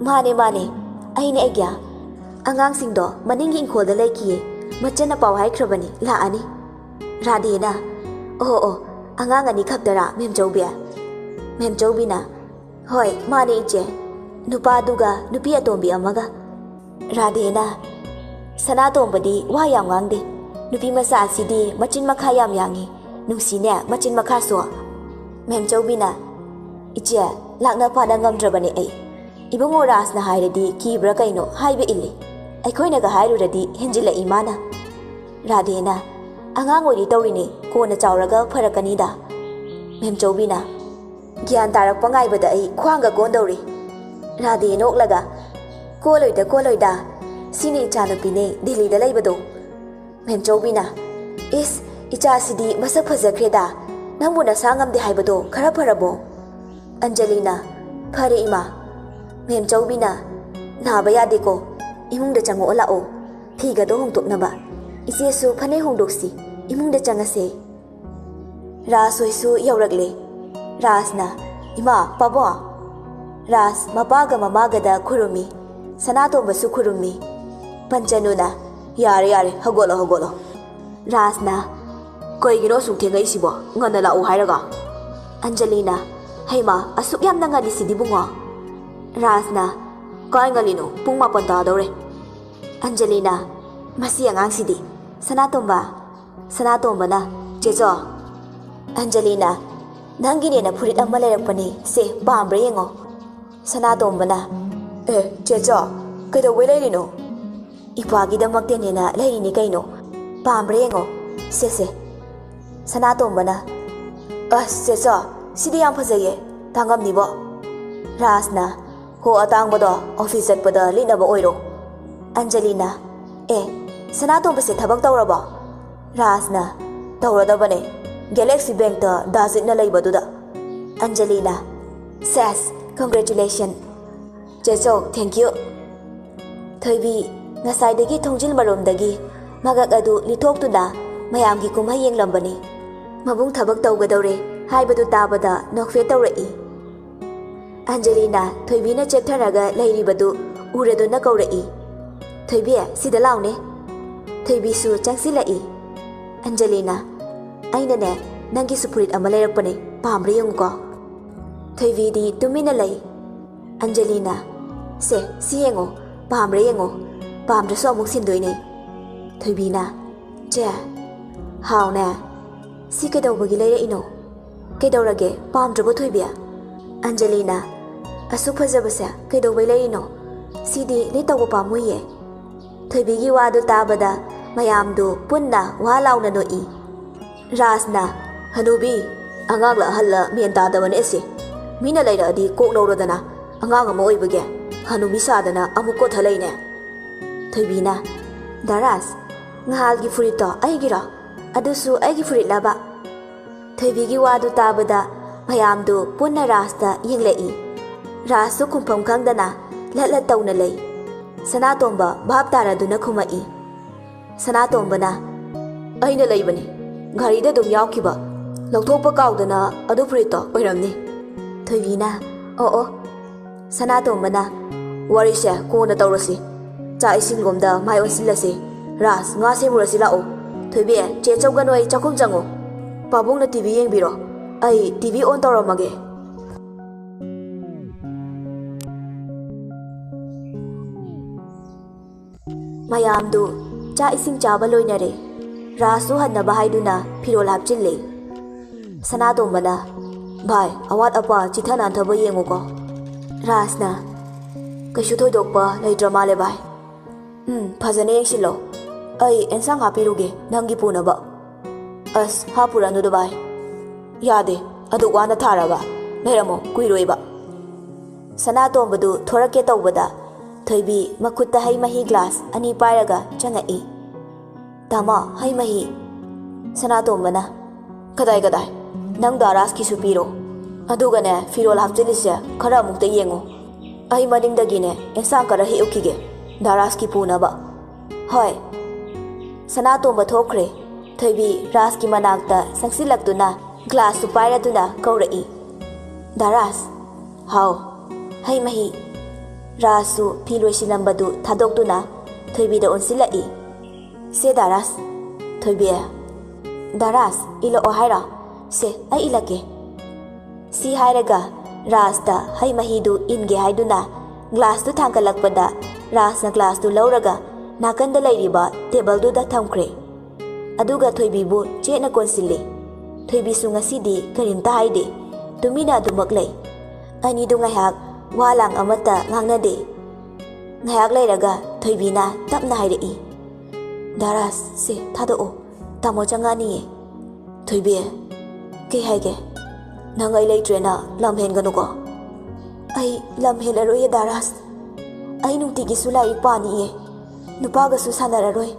"ꯃꯥꯅꯦ, ꯃꯥꯅꯦ, ꯑꯩꯅꯦ ꯑꯩꯒ꯭ꯌꯥ꯫ ꯑꯉꯥꯡꯁꯤꯡꯗꯣ ꯃꯅꯤꯡꯒꯤ ꯏꯪꯈꯣꯜꯗ ꯂꯩꯈꯤꯌꯦ, ꯃꯆꯟꯅ ꯄꯥꯎ ꯍꯥꯏꯈ꯭ꯔꯕꯅꯤ, ꯂꯥꯛꯑꯅꯤ꯫" ꯔꯥꯙꯦꯅ, "ꯑꯣ ꯑꯣ, ꯑꯉꯥꯡ ꯑꯅꯤ ꯈꯛꯇꯔꯥ, ꯃꯦꯝꯆꯧꯕꯤ?" ꯃꯦꯝꯆꯧꯕꯤꯅ, "ꯍꯣꯏ, ꯃꯥꯅꯦ ꯏꯆꯦ, ꯅꯨꯄꯥꯗꯨꯒ ꯅꯨꯄꯤ ꯑꯇꯣꯝꯕꯤ ꯑꯃꯒ꯫" ꯔꯥꯙꯦꯅ, "ꯁꯅꯥꯇꯣꯝꯕꯗꯤ ꯋꯥ ꯌꯥꯝ ꯉꯥꯡꯗꯦ, ꯅꯨꯄꯤ ꯃꯆꯥ ꯑꯁꯤꯗꯤ ꯃꯆꯤꯟ ꯃꯈꯥ ꯌꯥꯝ ꯌꯥꯡꯉꯤ, ꯅꯨꯡꯁꯤꯅꯦ ꯃꯆꯤꯟ ꯃꯈꯥꯁꯨ꯫" ꯃꯦꯝꯆꯧꯕꯤꯅ, "ꯏꯆꯦ, ꯂꯥꯛꯅ ꯐꯥꯅ ꯉꯝꯗ꯭ꯔꯕꯅꯦ ꯑꯩ꯫ ꯏꯕꯨꯡꯉꯣ ꯔꯥꯖꯅ ꯍꯥꯏꯔꯗꯤ ꯀꯤꯕ꯭ꯔꯥ ꯀꯩꯅꯣ ꯍꯥꯏꯕ ꯏꯜꯂꯤ, ꯑꯩꯈꯣꯏꯅꯒ ꯍꯥꯏꯔꯨꯔꯗꯤ ꯍꯦꯟꯖꯤꯜꯂꯛꯏ ꯃꯥꯅ꯫" ꯔꯥꯙꯦꯅ, "ꯑꯉꯥꯡ ꯑꯣꯏꯔꯤ ꯇꯧꯔꯤꯅꯤ, ꯀꯣꯟꯅ ꯆꯥꯎꯔꯒ ꯐꯔꯛꯀꯅꯤꯗ꯫" ꯃꯦꯝꯆꯧꯕꯤꯅ, "ꯒ꯭ꯌꯥꯟ ꯇꯥꯔꯛꯄ ꯉꯥꯏꯕꯗ ꯑꯩ ꯈ꯭ꯋꯥꯡꯒ ꯀꯣꯟꯗꯧꯔꯤ꯫" ꯔꯥꯙꯦ ꯅꯣꯛꯂꯒ, "ꯀꯣꯜꯂꯣꯏꯗ, ꯀꯣꯜꯂꯣꯏꯗ, ꯁꯤꯅꯤ ꯏꯆꯥꯅꯨꯄꯤꯅꯦ ꯗꯤꯜꯂꯤꯗ ꯂꯩꯕꯗꯣ꯫" ꯃꯦꯝꯆꯧꯕꯤꯅ, "ꯏꯁ, ꯏꯆꯥꯁꯤꯗꯤ ꯃꯁꯛ ꯐꯖꯈ꯭ꯔꯦꯗ, ꯅꯪꯕꯨ ꯅꯁꯥ ꯉꯝꯗꯦ ꯍꯥꯏꯕꯗꯣ ꯈꯔ ꯐꯔꯕꯣ?" ꯑꯟꯖꯂꯤꯅ, "ꯐꯔꯦ ꯏꯃꯥ꯫" ꯃꯦꯝꯆꯧꯕꯤꯅ, "ꯅꯥꯕ ꯌꯥꯗꯦꯀꯣ, ꯏꯃꯨꯡꯗ ꯆꯪꯉꯛꯑꯣ ꯂꯥꯛꯑꯣ, ꯐꯤꯒꯗꯣ ꯍꯣꯡꯗꯣꯛꯅꯕ꯫ ꯏꯆꯦꯁꯨ ꯐꯅꯦꯛ ꯍꯣꯡꯗꯣꯛꯁꯤ, ꯏꯃꯨꯡꯗ ꯆꯪꯉꯁꯦ꯫" ꯔꯥꯖ ꯍꯣꯏꯁꯨ ꯌꯧꯔꯛꯂꯦ꯫ ꯔꯥꯖꯅ, "ꯏꯃꯥ, ꯄꯥꯕꯨꯡ꯫" ꯔꯥꯖ ꯃꯄꯥꯒ ꯃꯃꯥꯒꯗ ꯈꯨꯔꯨꯝꯃꯤ꯫ ꯁꯅꯥꯇꯣꯝꯕꯁꯨ ꯈꯨꯔꯨꯝꯃꯤ꯫ ꯄꯟꯆꯅꯨꯅ, "ꯌꯥꯔꯦ, ꯌꯥꯔꯦ, ꯍꯧꯒꯠꯂꯣ, ꯍꯧꯒꯠꯂꯣ꯫" ꯔꯥꯖꯅ, "ꯀꯩꯒꯤꯅꯣ ꯑꯁꯨꯛ ꯊꯦꯡꯉꯛꯏꯁꯤꯕꯣ? ꯉꯟꯅ ꯂꯥꯛꯎ ꯍꯥꯏꯔꯒ?" ꯑꯟꯖꯂꯤꯅ, "ꯍꯩꯃꯥ, ꯑꯁꯨꯛ ꯌꯥꯝꯅ ꯉꯜꯂꯤꯁꯤꯗꯤ ꯕꯨꯡꯉꯣ?" ꯔꯥꯖꯅ, "ꯀꯥꯏ ꯉꯜꯂꯤꯅꯣ? ꯄꯨꯡ ꯃꯥꯄꯟ ꯇꯥꯗꯧꯔꯦ꯫" ꯑꯟꯖꯂꯤꯅ, "ꯃꯁꯤ ꯑꯉꯥꯡꯁꯤꯗꯤ꯫" ꯁꯅꯥꯇꯣꯝꯕ꯫ ꯁꯅꯥꯇꯣꯝꯕꯅ, "ꯆꯦꯆꯣ꯫" ꯑꯟꯖꯂꯤꯅ, "ꯅꯪꯒꯤꯅꯦꯅ ꯐꯨꯔꯤꯠ ꯑꯃ ꯂꯩꯔꯛꯄꯅꯤ, ꯁꯦ, ꯄꯥꯝꯕ꯭ꯔꯥ ꯌꯦꯡꯉꯣ꯫" ꯁꯅꯥꯇꯣꯝꯕꯅ, "ꯑꯦ, ꯆꯦꯆꯣ, ꯀꯩꯗꯧꯕꯩ ꯂꯩꯔꯤꯅꯣ?" "ꯏꯄ꯭ꯋꯥꯒꯤꯗꯃꯛꯇꯅꯦꯅ ꯂꯩꯔꯤꯅꯤ ꯀꯩꯅꯣ, ꯄꯥꯝꯕ꯭ꯔꯥ ꯌꯦꯡꯉꯣ, ꯁꯦ, ꯁꯦ꯫" ꯁꯅꯥꯇꯣꯝꯕꯅ, "ꯑꯁ, ꯆꯦꯆꯣ, ꯁꯤꯗꯤ ꯌꯥꯝ ꯐꯖꯩꯌꯦ, ꯇꯥꯡꯉꯝꯅꯤꯕꯣ꯫" ꯔꯥꯖꯅ, "ꯍꯣ, ꯑꯇꯥꯡꯕꯗꯣ ꯑꯣꯐꯤꯁ ꯆꯠꯄꯗ ꯂꯤꯠꯅꯕ ꯑꯣꯏꯔꯣ꯫" ꯑꯟꯖꯂꯤꯅ, "ꯑꯦ, ꯁꯅꯥꯇꯣꯝꯕꯁꯦ ꯊꯕꯛ ꯇꯧꯔꯕꯣ?" ꯔꯥꯖꯅ, "ꯇꯧꯔꯗꯕꯅꯦ, ꯒꯦꯂꯦꯛꯁꯤ ꯕꯦꯡꯛꯇ ꯗꯥꯖꯤꯠꯅ ꯂꯩꯕꯗꯨꯗ꯫" ꯑꯟꯖꯂꯤꯅ, "ꯁꯦꯁ, congratulation꯫ ꯆꯦꯆꯧ, thank you꯫" ꯊꯣꯏꯕꯤ ꯉꯁꯥꯏꯗꯒꯤ ꯊꯣꯡꯖꯤꯜ ꯃꯔꯣꯝꯗꯒꯤ ꯃꯒꯛ ꯑꯗꯨ ꯂꯤꯊꯣꯛꯇꯨꯅ ꯃꯌꯥꯝꯒꯤ ꯀꯨꯝꯍꯩ ꯌꯦꯡꯂꯝꯕꯅꯤ꯫ ꯃꯕꯨꯡ ꯊꯕꯛ ꯇꯧꯒꯗꯧꯔꯦ ꯍꯥꯏꯕꯗꯨ ꯇꯥꯕꯗ ꯅꯣꯛꯐꯦꯠ ꯇꯧꯔꯛꯏ꯫ ꯑꯟꯖꯂꯤꯅ ꯊꯣꯏꯕꯤꯅ ꯆꯦꯞꯊꯔꯒ ꯂꯩꯔꯤꯕꯗꯨ ꯎꯔꯗꯨꯅ ꯀꯧꯔꯛꯏ, "ꯊꯣꯏꯕꯤ, ꯁꯤꯗ ꯂꯥꯎꯅꯦ꯫" ꯊꯣꯏꯕꯤꯁꯨ ꯆꯪꯁꯤꯜꯂꯛꯏ꯫ ꯑꯟꯖꯂꯤꯅ, ꯑꯩꯅꯅꯦ, ꯅꯪꯒꯤꯁꯨ ꯐꯨꯔꯤꯠ ꯑꯃ ꯂꯩꯔꯛꯄꯅꯦ, ꯄꯥꯝꯕ꯭ꯔꯥ ꯌꯦꯡꯉꯨꯀꯣ꯫ ꯊꯣꯏꯕꯤꯗꯤ ꯇꯨꯃꯤꯟꯅ ꯂꯩ꯫ ꯑꯟꯖꯂꯤꯅ, "ꯁꯦ, ꯁꯤ ꯌꯦꯡꯉꯣ, ꯄꯥꯝꯕ꯭ꯔꯥ ꯌꯦꯡꯉꯣ, ꯄꯥꯝꯗ꯭ꯔꯁꯨ ꯑꯃꯨꯛ ꯁꯤꯟꯗꯣꯏꯅꯦ"꯫ ꯊꯣꯏꯕꯤꯅ, "ꯆꯦ, ꯍꯥꯎꯅꯦ, ꯁꯤ ꯀꯩꯗꯧꯕꯒꯤ ꯂꯩꯔꯛꯏꯅꯣ? ꯀꯩꯗꯧꯔꯒꯦ, ꯄꯥꯝꯗ꯭ꯔꯕꯣ ꯊꯣꯏꯕꯤ?" ꯑꯟꯖꯂꯤꯅ, "ꯑꯁꯨꯛ ꯐꯖꯕꯁꯦ ꯀꯩꯗꯧꯕꯩ ꯂꯩꯔꯤꯅꯣ? ꯁꯤꯗꯤ ꯂꯤꯠ ꯇꯧꯕ ꯄꯥꯝꯃꯨꯏꯌꯦ"꯫ ꯊꯣꯏꯕꯤꯒꯤ ꯋꯥꯗꯨ ꯇꯥꯕꯗ ꯃꯌꯥꯝꯗꯨ ꯄꯨꯟꯅ ꯋꯥ ꯂꯥꯎꯅ ꯅꯣꯛꯏ꯫ ꯔꯥꯖꯅ, "ꯍꯅꯨꯕꯤ, ꯑꯉꯥꯡꯂ ꯑꯍꯜꯂ ꯃꯦꯟ ꯇꯥꯗꯕꯅꯦ ꯑꯁꯤ꯫ ꯃꯤꯅ ꯂꯩꯔꯛꯑꯗꯤ ꯀꯣꯛ ꯂꯧꯔꯗꯅ, ꯑꯉꯥꯡ ꯑꯃ ꯑꯣꯏꯕꯒꯤ ꯍꯅꯨꯕꯤ ꯁꯥꯗꯅ ꯑꯃꯨꯛ ꯀꯣꯠꯊ ꯂꯩꯅꯦ"꯫ ꯊꯣꯏꯕꯤꯅ, "ꯗꯥ ꯔꯥꯖ, ꯉꯍꯥꯜꯒꯤ ꯐꯨꯔꯤꯠꯇꯣ ꯑꯩꯒꯤꯔꯣ? ꯑꯗꯨꯁꯨ ꯑꯩꯒꯤ ꯐꯨꯔꯤꯠꯂꯕ?" ꯊꯣꯏꯕꯤꯒꯤ ꯋꯥꯗꯨ ꯇꯥꯕꯗ ꯃꯌꯥꯝꯗꯨ ꯄꯨꯟꯅ ꯔꯥꯖꯇ ꯌꯦꯡꯂꯛꯏ꯫ ꯔꯥꯖꯁꯨ ꯈꯨꯝꯐꯝ ꯈꯪꯗꯅ ꯂꯠ ꯂꯠ ꯇꯧꯅ ꯂꯩ꯫ ꯁꯅꯥꯇꯣꯝꯕ ꯚꯥꯞ ꯇꯥꯔꯗꯨꯅ ꯈꯨꯝꯃꯛꯏ꯫ ꯁꯅꯥꯇꯣꯝꯕꯅ, "ꯑꯩꯅ ꯂꯩꯕꯅꯤ, ꯒꯥꯔꯤꯗ ꯑꯗꯨꯝ ꯌꯥꯎꯈꯤꯕ, ꯂꯧꯊꯣꯛꯄ ꯀꯥꯎꯗꯅ ꯑꯗꯨ ꯐꯨꯔꯤꯠꯇꯣ ꯑꯣꯏꯔꯝꯅꯤ"꯫ ꯊꯣꯏꯕꯤꯅ, "ꯑꯣ ꯑꯣ"꯫ ꯁꯅꯥꯇꯣꯝꯕꯅ, "ꯋꯥꯔꯤꯁꯦ ꯀꯣꯟꯅ ꯇꯧꯔꯁꯤ, ꯆꯥꯛ ꯏꯁꯤꯡꯂꯣꯝꯗ ꯃꯥꯏ ꯑꯣꯟꯁꯤꯜꯂꯁꯤ꯫ ꯔꯥꯖ, ꯉꯥ ꯁꯦꯝꯃꯨꯔꯁꯤ ꯂꯥꯛꯑꯣ꯫ ꯊꯣꯏꯕꯤ, ꯆꯦ ꯆꯧꯒ ꯅꯣꯏ ꯆꯥꯛꯈꯨꯝ ꯆꯪꯉꯨ꯫ ꯄꯥꯕꯨꯡꯅ ꯇꯤ ꯚꯤ ꯌꯦꯡꯕꯤꯔꯣ, ꯑꯩ ꯇꯤ ꯚꯤ ꯑꯣꯟ ꯇꯧꯔꯝꯃꯒꯦ"꯫ ꯃꯌꯥꯝꯗꯨ ꯆꯥꯛ ꯏꯁꯤꯡ ꯆꯥꯕ ꯂꯣꯏꯅꯔꯦ꯫ ꯔꯥꯖꯁꯨ ꯍꯟꯅꯕ ꯍꯥꯏꯗꯨꯅ ꯐꯤꯔꯣꯜ ꯍꯥꯞꯆꯤꯜꯂꯦ꯫ ꯁꯅꯥꯇꯣꯝꯕꯅ, "ꯚꯥꯏ, ꯑꯋꯥꯠ ꯑꯄꯥ ꯆꯤꯊ ꯅꯥꯟꯊꯕ ꯌꯦꯡꯉꯨꯀꯣ"꯫ ꯔꯥꯖꯅ, "ꯀꯩꯁꯨ ꯊꯣꯏꯗꯣꯛꯄ ꯂꯩꯇ꯭ꯔ ꯃꯥꯜꯂꯦ ꯚꯥꯏ"꯫ "ꯎꯝ, ꯐꯖꯅ ꯌꯦꯡꯁꯤꯜꯂꯣ꯫ ꯑꯩ ꯑꯦꯟꯁꯥꯡ ꯍꯥꯞꯄꯤꯔꯨꯒꯦ ꯅꯪꯒꯤ ꯄꯨꯅꯕ"꯫ "ꯑꯁ, ꯍꯥꯞꯄꯨꯔꯅꯨꯗ ꯚꯥꯏ꯫ ꯌꯥꯗꯦ, ꯑꯗꯨꯛ ꯋꯥꯅ ꯊꯥꯔꯒ꯫ ꯂꯩꯔꯝꯃꯣ, ꯀꯨꯏꯔꯣꯏꯕ"꯫ ꯁꯅꯥꯇꯣꯝꯕꯗꯨ ꯊꯣꯔꯛꯀꯦ ꯇꯧꯕꯗ ꯊꯣꯏꯕꯤ ꯃꯈꯨꯠꯇ ꯍꯩ ꯃꯍꯤ ꯒ꯭ꯂꯥꯁ ꯑꯅꯤ ꯄꯥꯏꯔꯒ ꯆꯪꯉꯛꯏ꯫ "ꯇꯥꯃꯣ, ꯍꯩ ꯃꯍꯤ"꯫ ꯁꯅꯥꯇꯣꯝꯕꯅ, "ꯀꯗꯥꯏ ꯀꯗꯥꯏ? ꯅꯪ ꯗꯥ ꯔꯥꯖꯀꯤꯁꯨ ꯄꯤꯔꯣ꯫ ꯑꯗꯨꯒꯅꯦ, ꯐꯤꯔꯣꯜ ꯍꯥꯞꯆꯤꯜꯂꯤꯁꯦ ꯈꯔ ꯑꯃꯨꯛꯇ ꯌꯦꯡꯉꯣ꯫ ꯑꯩ ꯃꯅꯤꯡꯗꯒꯤꯅꯦ ꯑꯦꯟꯁꯥꯡ ꯈꯔ ꯍꯦꯛꯎꯈꯤꯒꯦ ꯗꯥ ꯔꯥꯖꯀꯤ ꯄꯨꯅꯕ"꯫ "ꯍꯣꯏ"꯫ ꯁꯅꯥꯇꯣꯝꯕ ꯊꯣꯛꯈ꯭ꯔꯦ꯫ ꯊꯣꯏꯕꯤ ꯔꯥꯖꯀꯤ ꯃꯅꯥꯛꯇ ꯆꯪꯁꯤꯜꯂꯛꯇꯨꯅ ꯒ꯭ꯂꯥꯁꯇꯨ ꯄꯥꯏꯔꯗꯨꯅ ꯀꯧꯔꯛꯏ, "ꯗꯥ ꯔꯥꯖ"꯫ "ꯍꯥꯎ"꯫ "ꯍꯩ ꯃꯍꯤ"꯫ ꯔꯥꯖꯁꯨ ꯐꯤ ꯂꯣꯏꯁꯤꯜꯂꯝꯕꯗꯨ ꯊꯥꯗꯣꯛꯇꯨꯅ ꯊꯣꯏꯕꯤꯗ ꯑꯣꯟꯁꯤꯜꯂꯛꯏ꯫ "ꯁꯦ ꯗꯥ ꯔꯥꯖ"꯫ "ꯊꯣꯏꯕꯤ"꯫ "ꯗꯥ ꯔꯥꯖ, ꯏꯜꯂꯛꯑꯣ ꯍꯥꯏꯔꯣ? ꯁꯦ, ꯑꯩ ꯏꯜꯂꯛꯀꯦ"꯫ ꯁꯤ ꯍꯥꯏꯔꯒ ꯔꯥꯖꯇ ꯍꯩ ꯃꯍꯤꯗꯨ ꯏꯟꯒꯦ ꯍꯥꯏꯗꯨꯅ ꯒ꯭ꯂꯥꯁꯇꯨ ꯊꯥꯡꯒꯠꯂꯛꯄꯗ ꯔꯥꯖꯅ ꯒ꯭ꯂꯥꯁꯇꯨ ꯂꯧꯔꯒ ꯅꯥꯀꯟꯗ ꯂꯩꯔꯤꯕ ꯇꯦꯕꯜꯗꯨꯗ ꯊꯝꯈ꯭ꯔꯦ꯫ ꯑꯗꯨꯒ ꯊꯣꯏꯕꯤꯕꯨ ꯆꯦꯠꯅ ꯀꯣꯟꯁꯤꯜꯂꯤ꯫ ꯊꯣꯏꯕꯤꯁꯨ ꯉꯁꯤꯗꯤ ꯀꯔꯤꯝꯇ ꯍꯥꯏꯗꯦ꯫ ꯇꯨꯃꯤꯟꯅ ꯑꯗꯨꯃꯛ ꯂꯩ꯫ ꯑꯅꯤꯗꯨ ꯉꯥꯏꯍꯥꯛ ꯋꯥ ꯂꯥꯡ ꯑꯃꯠꯇ ꯉꯥꯡꯅꯗꯦ꯫ ꯉꯥꯏꯍꯥꯛ ꯂꯩꯔꯒ ꯊꯣꯏꯕꯤꯅ ꯇꯞꯅ ꯍꯥꯏꯔꯛꯏ, "ꯗꯥ ꯔꯥꯖ, ꯁꯦ, ꯊꯥꯗꯣꯛꯑꯣ꯫ ꯇꯥꯃꯣ ꯆꯪꯉꯛꯑꯅꯤꯌꯦ"꯫ "ꯊꯣꯏꯕꯤ, ꯀꯩ ꯍꯥꯏꯒꯦ? ꯅꯪ ꯑꯩ ꯂꯩꯇ꯭ꯔꯦꯅ ꯂꯝ ꯍꯦꯟꯒꯅꯨꯀꯣ"꯫ "ꯑꯩ ꯂꯝ ꯍꯦꯜꯂꯔꯣꯏꯌꯦ ꯗꯥ ꯔꯥꯖ꯫ ꯑꯩ ꯅꯨꯡꯇꯤꯒꯤꯁꯨ ꯂꯥꯏꯔꯤꯛ ꯄꯥꯅꯤꯌꯦ꯫ ꯅꯨꯄꯥꯒꯁꯨ ꯁꯥꯟꯅꯔꯔꯣꯏ꯫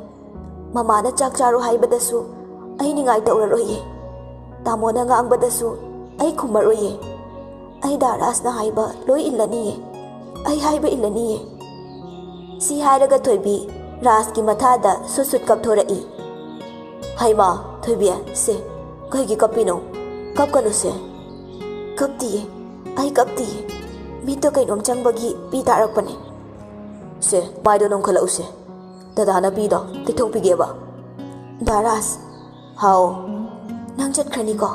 ꯃꯃꯥꯅ ꯆꯥꯛ ꯆꯥꯔꯣ ꯍꯥꯏꯕꯗꯁꯨ ꯑꯩ ꯅꯤꯡꯉꯥꯏ ꯇꯧꯔꯔꯣꯏꯌꯦ꯫ ꯇꯥꯃꯣꯅ ꯉꯥꯡꯕꯗꯁꯨ ꯑꯩ ꯈꯨꯝꯃꯔꯣꯏꯌꯦ꯫ ꯑꯩ ꯗꯥ ꯔꯥꯖꯅ ꯍꯥꯏꯕ ꯂꯣꯏ ꯏꯜꯂꯅꯤꯌꯦ꯫ ꯑꯩ ꯍꯥꯏꯕ ꯏꯜꯂꯅꯤꯌꯦ"꯫ ꯁꯤ ꯍꯥꯏꯔꯒ ꯊꯣꯏꯕꯤ ꯔꯥꯖꯀꯤ ꯃꯊꯥꯗ ꯁꯨꯠ ꯁꯨꯠ ꯀꯞꯊꯣꯔꯛꯏ꯫ "ꯍꯩꯃꯥ, ꯊꯣꯏꯕꯤ, ꯁꯦ, ꯀꯩꯒꯤ ꯀꯞꯄꯤꯅꯣ? ꯀꯞꯀꯅꯨꯁꯦ"꯫ "ꯀꯞꯇꯤꯌꯦ, ꯑꯩ ꯀꯞꯇꯤꯌꯦ꯫ ꯃꯤꯠꯇ ꯀꯩꯅꯣꯝ ꯆꯪꯕꯒꯤ ꯄꯤ ꯇꯥꯔꯛꯄꯅꯦ"꯫ "ꯁꯦ, ꯃꯥꯏꯗꯣ ꯅꯣꯡꯈꯠꯂꯛꯎꯁꯦ꯫ ꯗꯗꯥꯅ ꯄꯤꯗꯣ ꯇꯩꯊꯣꯛꯄꯤꯒꯦꯕ"꯫ "ꯗꯥ ꯔꯥꯖ"꯫ "ꯍꯥꯎ"꯫ "ꯅꯪ ꯆꯠꯈ꯭ꯔꯅꯤꯀꯣ?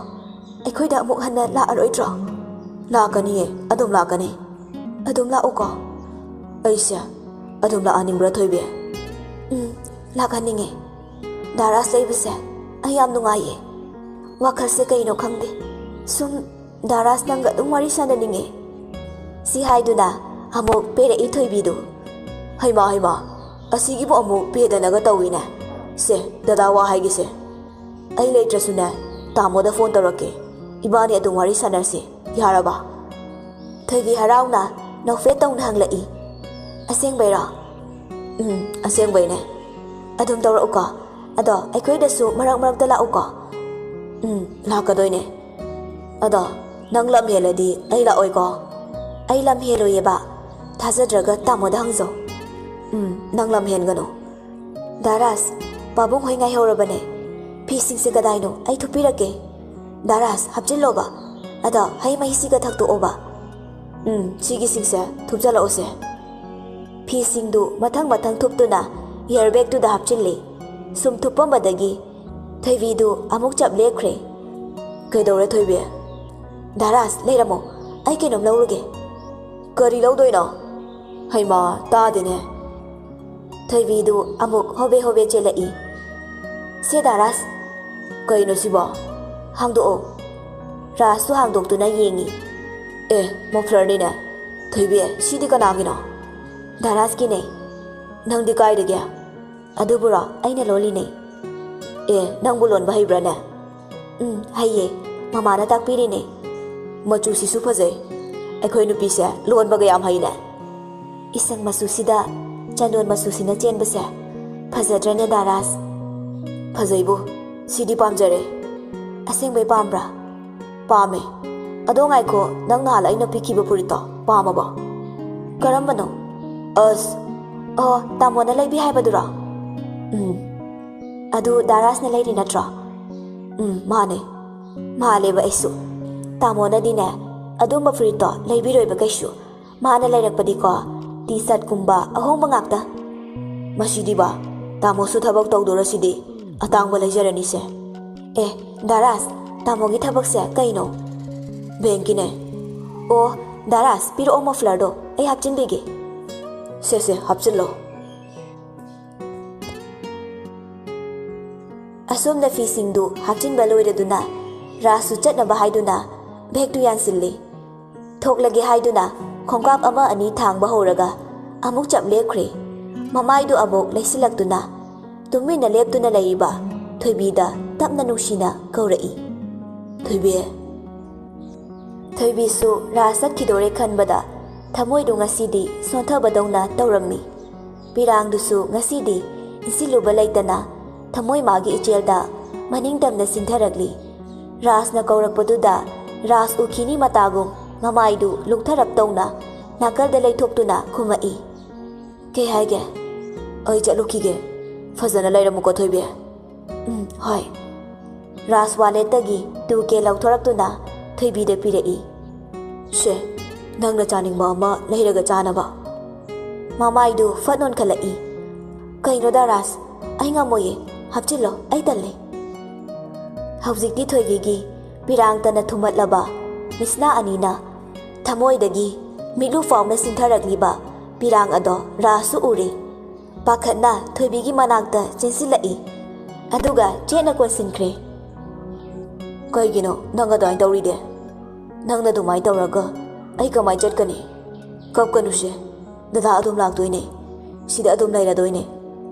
ꯑꯩꯈꯣꯏꯗ ꯑꯃꯨꯛ ꯍꯟꯅ ꯂꯥꯛꯑꯔꯣꯏꯗ꯭ꯔꯣ?" "ꯂꯥꯛꯀꯅꯤꯌꯦ, ꯑꯗꯨꯝ ꯂꯥꯛꯀꯅꯤ"꯫ "ꯑꯗꯨꯝ ꯂꯥꯛꯎꯀꯣ"꯫ "ꯑꯩꯁꯦ ꯑꯗꯨꯝ ꯂꯥꯛꯍꯟꯅꯤꯡꯕ꯭ꯔꯥ, ꯊꯣꯏꯕꯤ?" "ꯎꯝ, ꯂꯥꯛꯍꯟꯅꯤꯡꯉꯦ꯫ ꯗꯥ ꯔꯥꯖ ꯂꯩꯕꯁꯦ ꯑꯩ ꯌꯥꯝ ꯅꯨꯡꯉꯥꯏꯌꯦ꯫ ꯋꯥꯈꯜꯁꯦ ꯀꯩꯅꯣ ꯈꯪꯗꯦ, ꯁꯨꯝ ꯗꯥ ꯔꯥꯖ ꯅꯪꯒ ꯑꯗꯨꯝ ꯋꯥꯔꯤ ꯁꯥꯟꯅꯅꯤꯡꯉꯦ"꯫ ꯁꯤ ꯍꯥꯏꯗꯨꯅ ꯑꯃꯨꯛ ꯄꯦꯔꯛꯏ ꯊꯣꯏꯕꯤꯗꯨ꯫ "ꯍꯩꯃꯥ, ꯍꯩꯃꯥ, ꯑꯁꯤꯒꯤꯕꯨ ꯑꯃꯨꯛ ꯄꯦꯗꯅꯒ ꯇꯧꯏꯅꯦ꯫ ꯁꯦ, ꯗꯗꯥ ꯋꯥ ꯍꯥꯏꯒꯦꯁꯦ꯫ ꯑꯩ ꯂꯩꯇ꯭ꯔꯁꯨꯅꯦ, ꯇꯥꯃꯣꯗ ꯐꯣꯟ ꯇꯧꯔꯛꯀꯦ꯫ ꯏꯕꯥꯅꯤ ꯑꯗꯨꯝ ꯋꯥꯔꯤ ꯁꯥꯟꯅꯔꯁꯤ, ꯌꯥꯔꯕ?" ꯊꯣꯏꯕꯤ ꯍꯔꯥꯎꯅ ꯅꯣꯛꯐꯦꯠ ꯇꯧꯅ ꯍꯪꯂꯛꯏ꯫ "ꯑꯁꯦꯡꯕꯩꯔꯣ?" "ꯎꯝ, ꯑꯁꯦꯡꯕꯩꯅꯦ"꯫ "ꯑꯗꯨꯝ ꯇꯧꯔꯛꯎꯀꯣ꯫ ꯑꯗꯣ ꯑꯩꯈꯣꯏꯗꯁꯨ ꯃꯔꯛ ꯃꯔꯛꯇ ꯂꯥꯛꯎꯀꯣ"꯫ "ꯎꯝ, ꯂꯥꯛꯀꯗꯣꯏꯅꯦ꯫ ꯑꯗꯣ ꯅꯪ ꯂꯝ ꯍꯦꯜꯂꯗꯤ ꯑꯩ ꯂꯥꯛꯑꯣꯏꯀꯣ"꯫ "ꯑꯩ ꯂꯝ ꯍꯦꯜꯂꯣꯏꯌꯦꯕ꯫ ꯊꯥꯖꯗ꯭ꯔꯒ ꯇꯥꯃꯣꯗ ꯍꯪꯖꯧ"꯫ "ꯎꯝ, ꯅꯪ ꯂꯝ ꯍꯦꯟꯒꯅꯨ"꯫ "ꯗꯥ ꯔꯥꯖ, ꯄꯥꯕꯨꯡ ꯍꯣꯏ ꯉꯥꯏꯍꯧꯔꯕꯅꯦ꯫ ꯐꯤꯁꯤꯡꯁꯦ ꯀꯗꯥꯏꯅꯣ? ꯑꯩ ꯊꯨꯞꯄꯤꯔꯛꯀꯦ"꯫ "ꯗꯥ ꯔꯥꯖ, ꯍꯥꯞꯆꯤꯜꯂꯣꯕ꯫ ꯑꯗꯣ ꯍꯩ ꯃꯍꯤꯁꯤꯒ ꯊꯛꯇꯣꯛꯑꯣꯕ"꯫ "ꯎꯝ, ꯁꯤꯒꯤꯁꯤꯡꯁꯦ ꯊꯨꯞꯆꯜꯂꯛꯑꯣꯁꯦ"꯫ ꯐꯤꯁꯤꯡꯗꯨ ꯃꯊꯪ ꯃꯊꯪ ꯊꯨꯞꯇꯨꯅ ꯏꯌꯔ ꯕꯦꯒꯇꯨꯗ ꯍꯥꯞꯆꯤꯜꯂꯤ꯫ ꯁꯨꯝ ꯊꯨꯞꯄꯝꯕꯗꯒꯤ ꯊꯣꯏꯕꯤꯗꯨ ꯑꯃꯨꯛ ꯆꯞ ꯂꯦꯞꯈ꯭ꯔꯦ꯫ "ꯀꯩꯗꯧꯔꯦ ꯊꯣꯏꯕꯤ?" "ꯗꯥ ꯔꯥꯖ, ꯂꯩꯔꯝꯃꯣ, ꯑꯩ ꯀꯩꯅꯣꯝ ꯂꯧꯔꯨꯒꯦ꯫" "ꯀꯔꯤ ꯂꯧꯗꯣꯏꯅꯣ?" "ꯍꯩꯃꯥ, ꯇꯥꯗꯦꯅꯦ꯫" ꯊꯣꯏꯕꯤꯗꯨ ꯑꯃꯨꯛ ꯍꯣꯕꯦ ꯍꯣꯕꯦ ꯆꯦꯜꯂꯛꯏ꯫ "ꯁꯦ ꯗꯥ ꯔꯥꯖ꯫" "ꯀꯩꯅꯣ ꯁꯤꯕꯣ?" "ꯍꯥꯡꯗꯣꯛꯑꯣ꯫" ꯔꯥꯖꯁꯨ ꯍꯥꯡꯗꯣꯛꯇꯨꯅ ꯌꯦꯡꯉꯤ꯫ "ꯑꯦ, ꯃꯐ꯭ꯂꯔꯅꯤꯅꯦ꯫ ꯊꯣꯏꯕꯤ, ꯁꯤꯗꯤ ꯀꯅꯥꯒꯤꯅꯣ?" "ꯗꯥ ꯔꯥꯖꯀꯤꯅꯦ꯫" "ꯅꯪꯗꯤ ꯀꯥꯏꯗꯒꯤ?" "ꯑꯗꯨꯕꯨꯔꯣ, ꯑꯩꯅ ꯂꯣꯜꯂꯤꯅꯦ꯫" "ꯑꯦ, ꯅꯪꯕꯨ ꯂꯣꯟꯕ ꯍꯩꯕ꯭ꯔꯥꯅꯦ?" "ꯎꯝ, ꯍꯩꯌꯦ꯫ ꯃꯃꯥꯅ ꯇꯥꯛꯄꯤꯔꯤꯅꯦ꯫" "ꯃꯆꯨꯁꯤꯁꯨ ꯐꯖꯩ꯫ ꯑꯩꯈꯣꯏ ꯅꯨꯄꯤꯁꯦ ꯂꯣꯟꯕꯒ ꯌꯥꯝ ꯍꯩꯅꯦ꯫" "ꯏꯁꯪ ꯃꯆꯨꯁꯤꯗ ꯆꯟꯗꯣꯟ ꯃꯆꯨꯁꯤꯅ ꯆꯦꯟꯕꯁꯦ ꯐꯖꯗ꯭ꯔꯅꯦ, ꯗꯥ ꯔꯥꯖ?" "ꯐꯖꯩꯕꯨ꯫ ꯁꯤꯗꯤ ꯄꯥꯝꯖꯔꯦ꯫" "ꯑꯁꯦꯡꯕꯩ ꯄꯥꯝꯕ꯭ꯔꯥ?" "ꯄꯥꯝꯃꯦ꯫ ꯑꯗꯣ ꯉꯥꯏꯈꯣ, ꯅꯪ ꯅꯍꯥꯟ ꯑꯩꯅ ꯄꯤꯈꯤꯕ ꯐꯨꯔꯤꯠꯇꯣ ꯄꯥꯝꯃꯕꯣ?" "ꯀꯔꯝꯕꯅꯣ?" "ꯑꯁ, ꯑꯣ, ꯇꯥꯃꯣꯅ ꯂꯩꯕꯤ ꯍꯥꯏꯕꯗꯨꯔꯣ?" "ꯎꯝ꯫ ꯑꯗꯨ ꯗꯥ ꯔꯥꯖꯅ ꯂꯩꯔꯤ ꯅꯠꯇ꯭ꯔꯣ?" "ꯎꯝ, ꯃꯥꯅꯦ꯫" "ꯃꯥꯜꯂꯦꯕ ꯑꯩꯁꯨ꯫ ꯇꯥꯃꯣꯅꯗꯤꯅꯦ, ꯑꯗꯨꯝꯕ ꯐꯨꯔꯤꯠꯇꯣ ꯂꯩꯕꯤꯔꯣꯏꯕ ꯀꯩꯁꯨ꯫ ꯃꯥꯅ ꯂꯩꯔꯛꯄꯗꯤꯀꯣ, ꯇꯤ ꯁꯥꯔꯠꯀꯨꯝꯕ ꯑꯍꯣꯡꯕ ꯉꯥꯛꯇ꯫" "ꯃꯁꯤꯗꯤꯕ, ꯇꯥꯃꯣꯁꯨ ꯊꯕꯛ ꯇꯧꯗꯣꯔꯁꯤꯗꯤ꯫ ꯑꯇꯥꯡꯕ ꯂꯩꯖꯔꯅꯤꯁꯦ꯫" "ꯑꯦ, ꯗꯥ ꯔꯥꯖ, ꯇꯥꯃꯣꯒꯤ ꯊꯕꯛꯁꯦ ꯀꯩꯅꯣ?" "ꯕꯦꯡꯀꯤꯅꯦ꯫" "ꯑꯣ, ꯗꯥ ꯔꯥꯖ, ꯄꯤꯔꯛꯑꯣ ꯃꯐ꯭ꯂꯔꯗꯣ, ꯑꯩ ꯍꯥꯞꯆꯤꯟꯕꯤꯒꯦ꯫" "ꯁꯦ, ꯁꯦ, ꯍꯥꯞꯆꯤꯜꯂꯣ꯫" ꯑꯁꯣꯝꯗ ꯐꯤꯁꯤꯡꯗꯨ ꯍꯥꯞꯆꯤꯟꯕ ꯂꯣꯏꯔꯗꯨꯅ ꯔꯥꯖꯁꯨ ꯆꯠꯅꯕ ꯍꯥꯏꯗꯨꯅ ꯕꯦꯒꯇꯨ ꯌꯥꯟꯁꯤꯜꯂꯤ꯫ ꯊꯣꯛꯂꯒꯦ ꯍꯥꯏꯗꯨꯅ ꯈꯣꯡꯀꯥꯞ ꯑꯃ ꯑꯅꯤ ꯊꯥꯡꯕ ꯍꯧꯔꯒ ꯑꯃꯨꯛ ꯆꯞ ꯂꯦꯞꯈ꯭ꯔꯦ꯫ ꯃꯃꯥꯏꯗꯨ ꯑꯃꯨꯛ ꯂꯩꯁꯤꯜꯂꯛꯇꯨꯅ ꯇꯨꯃꯤꯟꯅ ꯂꯦꯞꯇꯨꯅ ꯂꯩꯔꯤꯕ ꯊꯣꯏꯕꯤꯗ ꯇꯞꯅ ꯅꯨꯡꯁꯤꯅ ꯀꯧꯔꯛꯏ, "ꯊꯣꯏꯕꯤ꯫" ꯊꯣꯏꯕꯤꯁꯨ ꯔꯥꯖ ꯆꯠꯈꯤꯗꯣꯔꯦ ꯈꯟꯕꯗ ꯊꯃꯣꯏꯗꯨ ꯉꯁꯤꯗꯤ ꯁꯣꯟꯊꯕꯗꯧꯅ ꯇꯧꯔꯝꯃꯤ꯫ ꯄꯤꯔꯥꯡꯗꯨꯁꯨ ꯉꯁꯤꯗꯤ ꯏꯟꯁꯤꯜꯂꯨꯕ ꯂꯩꯇꯅ ꯊꯃꯣꯏ ꯃꯥꯒꯤ ꯏꯆꯦꯜꯗ ꯃꯅꯤꯡ ꯇꯝꯅ ꯆꯤꯟꯊꯔꯛꯂꯤ꯫ ꯔꯥꯖꯅ ꯀꯧꯔꯛꯄꯗꯨꯗ ꯔꯥꯖ ꯎꯈꯤꯅꯤ ꯃꯇꯥꯒꯨꯝ ꯃꯃꯥꯏꯗꯨ ꯂꯨꯛꯊꯔꯞ ꯇꯧꯅ ꯅꯥꯀꯜꯗ ꯂꯩꯊꯣꯛꯇꯨꯅ ꯈꯨꯝꯃꯛꯏ, "ꯀꯩ ꯍꯥꯏꯒꯦ?" "ꯑꯩ ꯆꯠꯂꯨꯈꯤꯒꯦ꯫ ꯐꯖꯅ ꯂꯩꯔꯝꯃꯨꯀꯣ, ꯊꯣꯏꯕꯤ꯫" "ꯎꯝ, ꯍꯣꯏ꯫" ꯔꯥꯖ ꯋꯥꯂꯦꯠꯇꯒꯤ ꯇꯨ ꯀꯦ ꯂꯧꯊꯣꯔꯛꯇꯨꯅ ꯊꯣꯏꯕꯤꯗ ꯄꯤꯔꯛꯏ꯫ "ꯁꯦ, ꯅꯪꯅ ꯆꯥꯅꯤꯡꯕ ꯑꯃ ꯂꯩꯔꯒ ꯆꯥꯅꯕ꯫" ꯃꯃꯥꯏꯗꯨ ꯐꯠ ꯑꯣꯟꯈꯠꯂꯛꯏ꯫ "ꯀꯩꯅꯣꯗ ꯔꯥꯖ, ꯑꯩ ꯉꯝꯃꯣꯏꯌꯦ, ꯍꯥꯞꯆꯤꯜꯂꯣ, ꯑꯩ ꯇꯜꯂꯦ꯫" ꯍꯧꯖꯤꯛꯇꯤ ꯊꯣꯏꯕꯤꯒꯤ ꯄꯤꯔꯥꯡꯇꯅ ꯊꯨꯝꯃꯠꯂꯕ ꯃꯤꯠꯁꯅꯥ ꯑꯅꯤꯅ ꯊꯃꯣꯏꯗꯒꯤ ꯃꯤꯠꯂꯨ ꯐꯥꯎꯅ ꯆꯤꯟꯊꯔꯛꯂꯤꯕ ꯄꯤꯔꯥꯡ ꯑꯗꯣ ꯔꯥꯖꯁꯨ ꯎꯔꯦ꯫ ꯄꯥꯈꯠꯅ ꯊꯣꯏꯕꯤꯒꯤ ꯃꯅꯥꯛꯇ ꯆꯦꯟꯁꯤꯜꯂꯛꯏ꯫ ꯑꯗꯨꯒ ꯆꯦꯠꯅ ꯀꯣꯟꯁꯤꯟꯈ꯭ꯔꯦ꯫ "ꯀꯩꯒꯤꯅꯣ ꯅꯪ ꯑꯗꯨꯃꯥꯏꯅ ꯇꯧꯔꯤꯗꯤ? ꯅꯪꯅ ꯑꯗꯨꯃꯥꯏꯅ ꯇꯧꯔꯒ ꯑꯩ ꯀꯃꯥꯏꯅ ꯆꯠꯀꯅꯤ? ꯀꯞꯀꯅꯨꯁꯦ, ꯗꯗꯥ ꯑꯗꯨꯝ ꯂꯥꯛꯇꯣꯏꯅꯦ, ꯁꯤꯗ ꯑꯗꯨꯝ ꯂꯩꯔꯗꯣꯏꯅꯦ,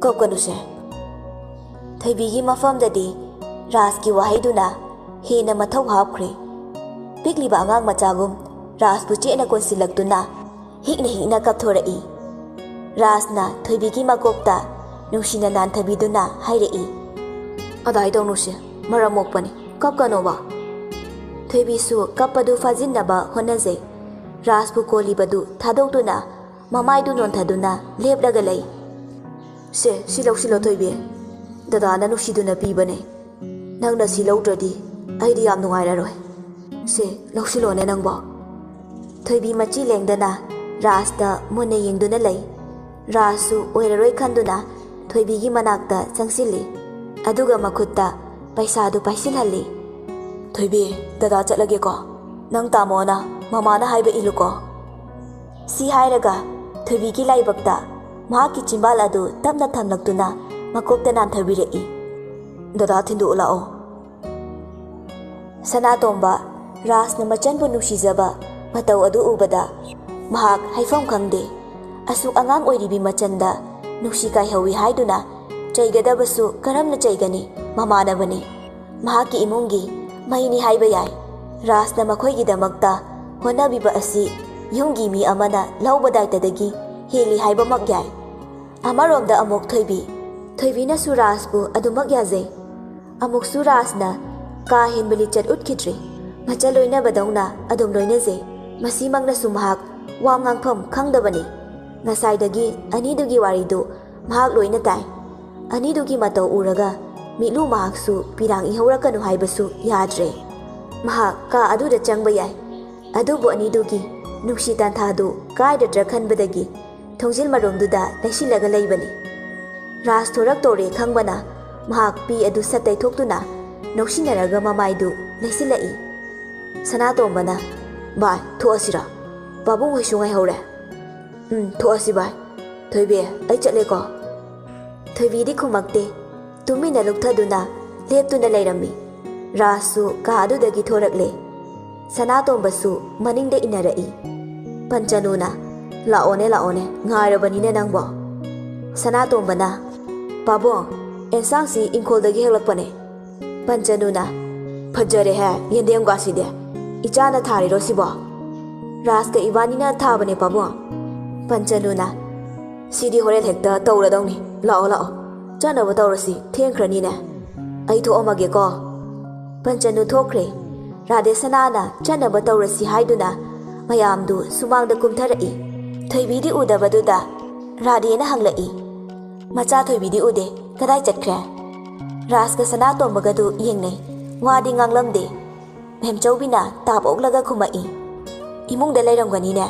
ꯀꯞꯀꯅꯨꯁꯦ꯫" ꯊꯣꯏꯕꯤꯒꯤ ꯃꯐꯝꯗꯗꯤ ꯔꯥꯖꯀꯤ ꯋꯥꯍꯩꯗꯨꯅ ꯍꯦꯟꯅ ꯃꯊꯧ ꯍꯥꯞꯈ꯭ꯔꯦ꯫ ꯄꯤꯛꯂꯤꯕ ꯑꯉꯥꯡ ꯃꯆꯥꯒꯨꯝ ꯔꯥꯖꯄꯨ ꯆꯦꯠꯅ ꯀꯣꯟꯁꯤꯜꯂꯛꯇꯨꯅ ꯍꯤꯛꯅ ꯍꯤꯛꯅ ꯀꯞꯊꯣꯔꯛꯏ꯫ ꯔꯥꯖꯅ ꯊꯣꯏꯕꯤꯒꯤ ꯃꯀꯣꯛꯇ ꯅꯨꯡꯁꯤꯅ ꯅꯥꯟꯊꯕꯤꯗꯨꯅ ꯍꯥꯏꯔꯛꯏ, "ꯑꯗꯥꯏ ꯇꯧꯅꯨꯁꯦ, ꯃꯔꯝ ꯃꯣꯛꯄꯅꯤ, ꯀꯞꯀꯅꯣꯕ꯫" ꯊꯣꯏꯕꯤꯁꯨ ꯀꯞꯄꯗꯨ ꯐꯥꯖꯤꯟꯅꯕ ꯍꯣꯠꯅꯖꯩ꯫ ꯔꯥꯖꯄꯨ ꯀꯣꯜꯂꯤꯕꯗꯨ ꯊꯥꯗꯣꯛꯇꯨꯅ ꯃꯃꯥꯏꯗꯨ ꯅꯣꯟꯊꯗꯨꯅ ꯂꯦꯞꯂꯒ ꯂꯩ꯫ "ꯁꯦ, ꯁꯤ ꯂꯧꯁꯤꯜꯂꯣ ꯊꯣꯏꯕꯤ, ꯗꯗꯥꯅ ꯅꯨꯡꯁꯤꯗꯨꯅ ꯄꯤꯕꯅꯦ꯫ ꯅꯪꯅ ꯁꯤ ꯂꯧꯗ꯭ꯔꯗꯤ ꯑꯩꯗꯤ ꯌꯥꯝ ꯅꯨꯡꯉꯥꯏꯔꯔꯣꯏ꯫ ꯁꯦ, ꯂꯧꯁꯤꯜꯂꯣꯅꯦ ꯅꯪꯕꯣ꯫" ꯊꯣꯏꯕꯤ ꯃꯆꯤ ꯂꯦꯡꯗꯅ ꯔꯥꯖꯇ ꯃꯨꯟꯅ ꯌꯦꯡꯗꯨꯅ ꯂꯩ꯫ ꯔꯥꯖꯁꯨ ꯑꯣꯏꯔꯔꯣꯏ ꯈꯟꯗꯨꯅ ꯊꯣꯏꯕꯤꯒꯤ ꯃꯅꯥꯛꯇ ꯆꯪꯁꯤꯜꯂꯤ꯫ ꯑꯗꯨꯒ ꯃꯈꯨꯠꯇ ꯄꯩꯁꯥꯗꯨ ꯄꯥꯏꯁꯤꯜꯍꯜꯂꯤ꯫ "ꯊꯣꯏꯕꯤ, ꯗꯗꯥ ꯆꯠꯂꯒꯦꯀꯣ꯫ ꯅꯪ ꯇꯥꯃꯣꯅ, ꯃꯃꯥꯅ ꯍꯥꯏꯕ ꯏꯜꯂꯨꯀꯣ꯫" ꯁꯤ ꯍꯥꯏꯔꯒ ꯊꯣꯏꯕꯤꯒꯤ ꯂꯥꯏꯕꯛꯇ ꯃꯍꯥꯛꯀꯤ ꯆꯤꯝꯕꯥꯜ ꯑꯗꯨ ꯇꯞꯅ ꯊꯝꯂꯛꯇꯨꯅ ꯃꯀꯣꯛꯇ ꯅꯥꯟꯊꯕꯤꯔꯛꯏ꯫ "ꯗꯗꯥ ꯊꯤꯟꯗꯣꯛꯎ ꯂꯥꯛꯑꯣ꯫" ꯁꯅꯥꯇꯣꯝꯕ ꯔꯥꯖꯅ ꯃꯆꯟꯕꯨ ꯅꯨꯡꯁꯤꯖꯕ ꯃꯇꯧ ꯑꯗꯨ ꯎꯕꯗ ꯃꯍꯥꯛ ꯍꯥꯏꯐꯝ ꯈꯪꯗꯦ꯫ ꯑꯁꯨꯛ ꯑꯉꯥꯡ ꯑꯣꯏꯔꯤꯕꯤ ꯃꯆꯟꯗ ꯅꯨꯡꯁꯤ ꯀꯥꯏꯍꯧꯏ ꯍꯥꯏꯗꯨꯅ ꯆꯩꯒꯗꯕꯁꯨ ꯀꯔꯝꯅ ꯆꯩꯒꯅꯤ? ꯃꯃꯥꯟꯅꯕꯅꯤ꯫ ꯃꯍꯥꯛꯀꯤ ꯏꯃꯨꯡꯒꯤ ꯃꯩꯅꯤ ꯍꯥꯏꯕ ꯌꯥꯏ꯫ ꯔꯥꯖꯅ ꯃꯈꯣꯏꯒꯤꯗꯃꯛꯇ ꯍꯣꯠꯅꯕꯤꯕ ꯑꯁꯤ ꯌꯨꯝꯒꯤ ꯃꯤ ꯑꯃꯅ ꯂꯧꯕ ꯗꯥꯏꯇꯗꯒꯤ ꯍꯦꯜꯂꯤ ꯍꯥꯏꯕꯃꯛ ꯌꯥꯏ꯫ ꯑꯃꯔꯣꯝꯗ ꯑꯃꯨꯛ ꯊꯣꯏꯕꯤ, ꯊꯣꯏꯕꯤꯅꯁꯨ ꯔꯥꯖꯄꯨ ꯑꯗꯨꯃꯛ ꯌꯥꯖꯩ꯫ ꯑꯃꯨꯛꯁꯨ ꯔꯥꯖꯅ ꯀꯥ ꯍꯦꯟꯕ ꯂꯤꯆꯠ ꯎꯠꯈꯤꯗ꯭ꯔꯤ꯫ ꯃꯆꯜ ꯂꯣꯏꯅꯕꯗꯧꯅ ꯑꯗꯨꯝ ꯂꯣꯏꯅꯖꯩ꯫ ꯃꯁꯤꯃꯛꯅꯁꯨ ꯃꯍꯥꯛ ꯋꯥ ꯉꯥꯡꯐꯝ ꯈꯪꯗꯕꯅꯤ꯫ ꯉꯁꯥꯏꯗꯒꯤ ꯑꯅꯤꯗꯨꯒꯤ ꯋꯥꯔꯤꯗꯨ ꯃꯍꯥꯛ ꯂꯣꯏꯅ ꯇꯥꯏ꯫ ꯑꯅꯤꯗꯨꯒꯤ ꯃꯇꯧ ꯎꯔꯒ ꯃꯤꯠꯂꯨ ꯃꯍꯥꯛꯁꯨ ꯄꯤꯔꯥꯡ ꯏꯍꯧꯔꯛꯀꯅꯨ ꯍꯥꯏꯕꯁꯨ ꯌꯥꯗ꯭ꯔꯦ꯫ ꯃꯍꯥꯛ ꯀꯥ ꯑꯗꯨꯗ ꯆꯪꯕ ꯌꯥꯏ, ꯑꯗꯨꯕꯨ ꯑꯅꯤꯗꯨꯒꯤ ꯅꯨꯡꯁꯤ ꯇꯥꯟꯊꯥꯗꯨ ꯀꯥꯏꯔꯗ꯭ꯔꯥ ꯈꯟꯕꯗꯒꯤ ꯊꯣꯡꯖꯤꯜ ꯃꯔꯨꯝꯗꯨꯗ ꯂꯩꯁꯤꯜꯂꯒ ꯂꯩꯕꯅꯤ꯫ ꯔꯥꯖ ꯊꯣꯔꯛꯇꯧꯔꯦ ꯈꯪꯕꯅ ꯃꯍꯥꯛ ꯄꯤ ꯑꯗꯨ ꯁꯠ ꯇꯩꯊꯣꯛꯇꯨꯅ ꯅꯣꯛꯁꯤꯟꯅꯔꯒ ꯃꯃꯥꯏꯗꯨ ꯂꯩꯁꯤꯜꯂꯛꯏ꯫ ꯁꯅꯥꯇꯣꯝꯕꯅ, "ꯚꯥꯏ, ꯊꯣꯛꯑꯁꯤꯔ? ꯄꯥꯕꯨꯡ ꯍꯣꯏꯁꯨ ꯉꯥꯏꯍꯧꯔꯦ꯫" "ꯎꯝ, ꯊꯣꯛꯑꯁꯤ ꯚꯥꯏ꯫ ꯊꯣꯏꯕꯤ, ꯑꯩ ꯆꯠꯂꯦꯀꯣ꯫" ꯊꯣꯏꯕꯤꯗꯤ ꯈꯨꯝꯃꯛꯇꯦ꯫ ꯇꯨꯃꯤꯟꯅ ꯂꯨꯞꯊꯗꯨꯅ ꯂꯦꯞꯇꯨꯅ ꯂꯩꯔꯝꯃꯤ꯫ ꯔꯥꯖꯁꯨ ꯀꯥ ꯑꯗꯨꯗꯒꯤ ꯊꯣꯔꯛꯂꯦ꯫ ꯁꯅꯥꯇꯣꯝꯕꯁꯨ ꯃꯅꯤꯡꯗ ꯏꯟꯅꯔꯛꯏ꯫ ꯄꯟꯆꯅꯨꯅ, "ꯂꯥꯛꯑꯣꯅꯦ, ꯂꯥꯛꯑꯣꯅꯦ, ꯉꯥꯏꯔꯕꯅꯤꯅꯦ ꯅꯪꯕꯣ꯫" ꯁꯅꯥꯇꯣꯝꯕꯅ, "ꯄꯥꯕꯨꯡ, ꯑꯦꯟꯁꯥꯡꯁꯤ ꯏꯪꯈꯣꯜꯗꯒꯤ ꯍꯦꯛꯂꯛꯄꯅꯦ꯫" ꯄꯟꯆꯅꯨꯅ, "ꯐꯖꯔꯦꯍꯦ, ꯌꯦꯟꯗꯦꯝꯒꯁꯤꯗꯤ꯫ ꯏꯆꯥꯅ ꯊꯥꯔꯤꯔꯣ ꯁꯤꯕꯣ?" "ꯔꯥꯖꯀ ꯏꯕꯥꯅꯤꯅ ꯊꯥꯕꯅꯦ, ꯄꯥꯕꯨꯡ꯫" ꯄꯟꯆꯅꯨꯅ, "ꯁꯤꯗꯤ ꯍꯣꯔꯦꯟ ꯍꯦꯛꯇ ꯇꯧꯔꯗꯧꯅꯤ꯫ ꯂꯥꯛꯑꯣ, ꯂꯥꯛꯑꯣ꯫ ꯆꯠꯅꯕ ꯇꯧꯔꯁꯤ, ꯊꯦꯡꯈ꯭ꯔꯅꯤꯅꯦ꯫ ꯑꯩ ꯊꯣꯛꯑꯝꯃꯒꯦꯀꯣ꯫" ꯄꯟꯆꯅꯨ ꯊꯣꯛꯈ꯭ꯔꯦ꯫ ꯔꯥꯙꯦꯁꯅꯥꯅ ꯆꯠꯅꯕ ꯇꯧꯔꯁꯤ ꯍꯥꯏꯗꯨꯅ ꯃꯌꯥꯝꯗꯨ ꯁꯨꯃꯥꯡꯗ ꯀꯨꯝꯊꯔꯛꯏ꯫ ꯊꯣꯏꯕꯤꯗꯤ ꯎꯗꯕꯗꯨꯗ ꯔꯥꯙꯦꯅ ꯍꯪꯂꯛꯏ, "ꯃꯆꯥ ꯊꯣꯏꯕꯤꯗꯤ ꯎꯗꯦ, ꯀꯗꯥꯏ ꯆꯠꯈ꯭ꯔꯦ?" ꯔꯥꯖꯀ ꯁꯅꯥꯇꯣꯝꯕꯒꯗꯨ ꯌꯦꯡꯅꯩ꯫ ꯋꯥꯗꯤ ꯉꯥꯡꯂꯝꯗꯦ꯫ ꯃꯦꯝꯆꯧꯕꯤꯅ ꯇꯥꯞ ꯑꯣꯛꯂꯒ ꯈꯨꯝꯃꯛꯏ, "ꯏꯃꯨꯡꯗ ꯂꯩꯔꯝꯒꯅꯤꯅꯦ꯫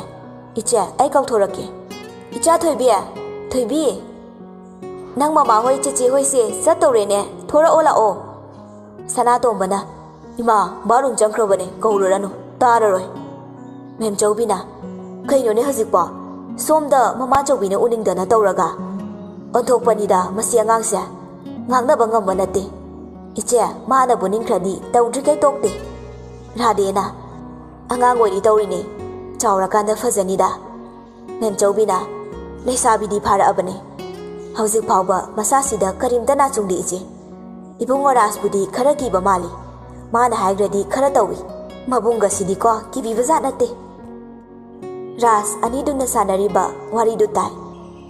ꯏꯆꯦ, ꯑꯩ ꯀꯧꯊꯣꯔꯛꯀꯦ꯫ ꯏꯆꯥ ꯊꯣꯏꯕꯤ! ꯊꯣꯏꯕꯤ! ꯅꯪ ꯃꯃꯥꯍꯣꯏ ꯆꯦꯆꯦꯍꯣꯏꯁꯦ ꯆꯠꯇꯧꯔꯦꯅꯦ꯫ ꯊꯣꯔꯛꯑꯣ ꯂꯥꯛꯑꯣ꯫" ꯁꯅꯥꯇꯣꯝꯕꯅ, "ꯏꯃꯥ, ꯕꯥꯠꯔꯨꯝ ꯆꯪꯈ꯭ꯔꯕꯅꯦ, ꯀꯧꯔꯨꯔꯅꯨ, ꯇꯥꯔꯔꯣꯏ꯫" ꯃꯦꯝꯆꯧꯕꯤꯅ, "ꯀꯩꯅꯣꯅꯦ ꯍꯧꯖꯤꯛꯄꯣ? ꯁꯣꯝꯗ ꯃꯃꯥꯆꯧꯕꯤꯅ ꯎꯅꯤꯡꯗꯅ ꯇꯧꯔꯒ?" ꯑꯣꯟꯊꯣꯛꯄꯅꯤꯗ ꯃꯁꯤ ꯑꯉꯥꯡꯁꯦ꯫ ꯉꯥꯡꯅꯕ ꯉꯝꯕ ꯅꯠꯇꯦ꯫ "ꯏꯆꯦ, ꯃꯥꯅꯕꯨ ꯅꯤꯡꯈ꯭ꯔꯗꯤ ꯇꯧꯗ꯭ꯔꯤꯈꯩ ꯇꯣꯛꯇꯦ꯫" ꯔꯥꯙꯦꯅ, "ꯑꯉꯥꯡ ꯑꯣꯏꯔꯤ ꯇꯧꯔꯤꯅꯦ, ꯆꯥꯎꯔꯀꯥꯟꯗ ꯐꯖꯅꯤꯗ꯫" ꯃꯦꯝꯆꯧꯕꯤꯅ, "ꯂꯩꯁꯥꯕꯤꯗꯤ ꯐꯥꯔꯛꯑꯕꯅꯦ꯫ ꯍꯧꯖꯤꯛ ꯐꯥꯎꯕ ꯃꯁꯥꯁꯤꯗ ꯀꯔꯤꯝꯇ ꯅꯥꯆꯨꯡꯗꯦ ꯏꯆꯦ꯫ ꯏꯕꯨꯡꯉꯣ ꯔꯥꯖꯄꯨꯗꯤ ꯈꯔ ꯀꯤꯕ ꯃꯥꯜꯂꯤ꯫ ꯃꯥꯅ ꯍꯥꯏꯈ꯭ꯔꯗꯤ ꯈꯔ ꯇꯧꯏ꯫ ꯃꯕꯨꯡꯒꯁꯤꯗꯤꯀꯣ ꯀꯤꯕꯤꯕ ꯖꯥꯠ ꯅꯠꯇꯦ꯫" ꯔꯥꯖ ꯑꯅꯤꯗꯨꯅ ꯁꯥꯟꯅꯔꯤꯕ ꯋꯥꯔꯤꯗꯨ ꯇꯥꯏ꯫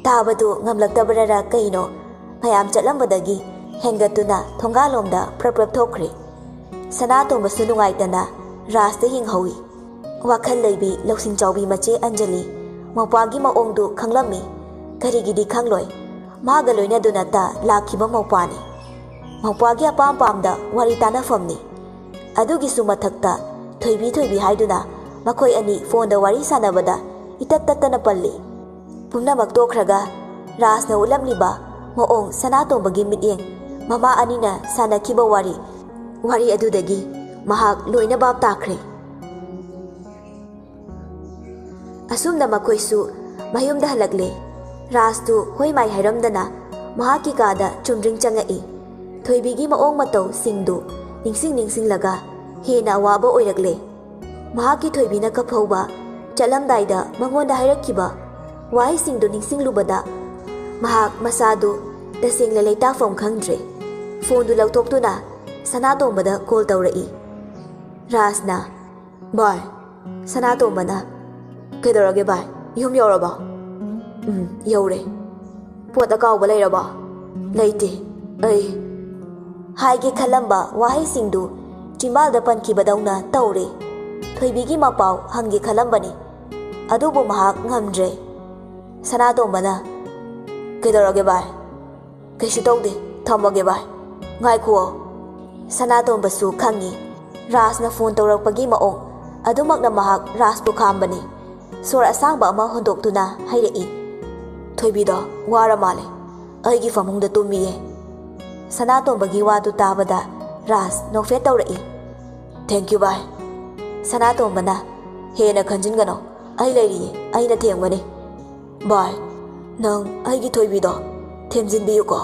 ꯇꯥꯕꯗꯨ ꯉꯝꯂꯛꯇꯕꯅꯔ ꯀꯩꯅꯣ, ꯃꯌꯥꯝ ꯆꯠꯂꯝꯕꯗꯒꯤ ꯍꯦꯟꯒꯠꯇꯨꯅ ꯊꯣꯡꯒꯥꯜꯂꯣꯝꯗ ꯄ꯭ꯔꯞ ꯄ꯭ꯔꯞ ꯊꯣꯛꯈ꯭ꯔꯦ꯫ ꯁꯅꯥꯇꯣꯝꯕꯁꯨ ꯅꯨꯡꯉꯥꯏꯇꯅ ꯔꯥꯖꯇ ꯌꯦꯡꯍꯧꯏ꯫ ꯋꯥꯈꯜ ꯂꯩꯕꯤ ꯂꯧꯁꯤꯡ ꯆꯥꯎꯕꯤ ꯃꯆꯦ ꯑꯟꯖꯂꯤ ꯃꯧꯄ꯭ꯋꯥꯒꯤ ꯃꯑꯣꯡꯗꯨ ꯈꯪꯂꯝꯃꯤ꯫ ꯀꯔꯤꯒꯤꯗꯤ ꯈꯪꯂꯣꯏ? ꯃꯥꯒ ꯂꯣꯏꯅꯗꯨꯅꯇ ꯂꯥꯛꯈꯤꯕ ꯃꯧꯄ꯭ꯋꯥꯅꯤ꯫ ꯃꯧꯄ꯭ꯋꯥꯒꯤ ꯑꯄꯥꯝ ꯄꯥꯝꯗ ꯋꯥꯔꯤ ꯇꯥꯅꯐꯝꯅꯤ꯫ ꯑꯗꯨꯒꯤꯁꯨ ꯃꯊꯛꯇ ꯊꯣꯏꯕꯤ ꯊꯣꯏꯕꯤ ꯍꯥꯏꯗꯨꯅ ꯃꯈꯣꯏ ꯑꯅꯤ ꯐꯣꯟꯗ ꯋꯥꯔꯤ ꯁꯥꯟꯅꯕꯗ ꯏꯇꯠ ꯇꯠꯇꯅ ꯄꯜꯂꯤ꯫ ꯄꯨꯝꯅꯃꯛ ꯇꯣꯛꯈ꯭ꯔꯒ ꯔꯥꯖꯅ ꯎꯠꯂꯝꯂꯤꯕ ꯃꯑꯣꯡ, ꯁꯅꯥꯇꯣꯝꯕꯒꯤ ꯃꯤꯠꯌꯦꯡ, ꯃꯃꯥ ꯑꯅꯤꯅ ꯁꯥꯟꯅꯈꯤꯕ ꯋꯥꯔꯤ, ꯋꯥꯔꯤ ꯑꯗꯨꯗꯒꯤ ꯃꯍꯥꯛ ꯂꯣꯏꯅ ꯚꯥꯞ ꯇꯥꯈ꯭ꯔꯦ꯫ ꯑꯁꯨꯝꯅ ꯃꯈꯣꯏꯁꯨ ꯃꯌꯨꯝꯗ ꯍꯜꯂꯛꯂꯦ꯫ ꯔꯥꯖꯇꯨ ꯍꯣꯏ ꯃꯥꯏ ꯍꯥꯏꯔꯝꯗꯅ ꯃꯍꯥꯛꯀꯤ ꯀꯥꯗ ꯆꯨꯝꯗ꯭ꯔꯤꯡ ꯆꯪꯉꯛꯏ꯫ ꯊꯣꯏꯕꯤꯒꯤ ꯃꯑꯣꯡ ꯃꯇꯧꯁꯤꯡꯗꯨ ꯅꯤꯡꯁꯤꯡ ꯅꯤꯡꯁꯤꯡꯂꯒ ꯍꯦꯟꯅ ꯑꯋꯥꯕ ꯑꯣꯏꯔꯛꯂꯦ꯫ ꯃꯍꯥꯛꯀꯤ ꯊꯣꯏꯕꯤꯅ ꯀꯞꯍꯧꯕ ꯆꯠꯂꯝꯗꯥꯏꯗ ꯃꯉꯣꯟꯗ ꯍꯥꯏꯔꯛꯈꯤꯕ ꯋꯥꯍꯩꯁꯤꯡꯗꯨ ꯅꯤꯡꯁꯤꯡꯂꯨꯕꯗ ꯃꯍꯥꯛ ꯃꯁꯥꯗꯨ ꯇꯁꯦꯡꯅ ꯂꯩꯇꯥꯐꯝ ꯈꯪꯗ꯭ꯔꯦ꯫ ꯐꯣꯟꯗꯨ ꯂꯧꯊꯣꯛꯇꯨꯅ ꯁꯅꯥꯇꯣꯝꯕꯗ ꯀꯣꯜ ꯇꯧꯔꯛꯏ꯫ ꯔꯥꯖꯅ, "ꯚꯥꯏ꯫" ꯁꯅꯥꯇꯣꯝꯕꯅ, "ꯀꯩꯗꯧꯔꯒꯦ ꯚꯥꯏ? ꯌꯨꯝ ꯌꯧꯔꯕꯣ?" "ꯎꯝ, ꯌꯧꯔꯦ꯫" "ꯄꯣꯠ ꯑꯀꯥꯎꯕ ꯂꯩꯔꯕꯣ?" "ꯂꯩꯇꯦ꯫ ꯑꯩ" ꯍꯥꯏꯒꯦ ꯈꯜꯂꯝꯕ ꯋꯥꯍꯩꯁꯤꯡꯗꯨ ꯆꯤꯝꯕꯥꯜꯗ ꯄꯟꯈꯤꯕꯗꯧꯅ ꯇꯧꯔꯦ꯫ ꯊꯣꯏꯕꯤꯒꯤ ꯃꯄꯥꯎ ꯍꯪꯒꯦ ꯈꯜꯂꯝꯕꯅꯤ, ꯑꯗꯨꯕꯨ ꯃꯍꯥꯛ ꯉꯝꯗ꯭ꯔꯦ꯫ ꯁꯅꯥꯇꯣꯝꯕꯅ, "ꯀꯩꯗꯧꯔꯒꯦ ꯚꯥꯏ?" "ꯀꯩꯁꯨ ꯇꯧꯗꯦ, ꯊꯝꯃꯒꯦ ꯚꯥꯏ꯫ ꯉꯥꯏꯈꯨꯑꯣ꯫" ꯁꯅꯥꯇꯣꯝꯕꯁꯨ ꯈꯪꯏ ꯔꯥꯖꯅ ꯐꯣꯟ ꯇꯧꯔꯛꯄꯒꯤ ꯃꯑꯣꯡ ꯑꯗꯨꯃꯛꯅ ꯃꯍꯥꯛ ꯔꯥꯖꯄꯨ ꯈꯥꯝꯕꯅꯤ꯫ ꯁꯣꯔ ꯑꯁꯥꯡꯕ ꯑꯃ ꯍꯣꯟꯗꯣꯛꯇꯨꯅ ꯍꯥꯏꯔꯛꯏ, "ꯊꯣꯏꯕꯤꯗꯣ ꯋꯥꯔ ꯃꯥꯜꯂꯦ, ꯑꯩꯒꯤ ꯐꯃꯨꯡꯗ ꯇꯨꯝꯃꯤꯌꯦ꯫" ꯁꯅꯥꯇꯣꯝꯕꯒꯤ ꯋꯥꯗꯨ ꯇꯥꯕꯗ ꯔꯥꯖ ꯅꯣꯛꯐꯦꯠ ꯇꯧꯔꯛꯏ꯫ "Thank you ꯚꯥꯏ꯫" ꯁꯅꯥꯇꯣꯝꯕꯅ, "ꯍꯦꯟꯅ ꯈꯟꯖꯤꯟꯒꯅꯣ, ꯑꯩ ꯂꯩꯔꯤꯌꯦ, ꯑꯩꯅ ꯊꯦꯝꯒꯅꯤ꯫" "ꯚꯥꯏ, ꯅꯪ ꯑꯩꯒꯤ ꯊꯣꯏꯕꯤꯗꯣ ꯊꯦꯝꯖꯤꯟꯕꯤꯌꯨꯀꯣ꯫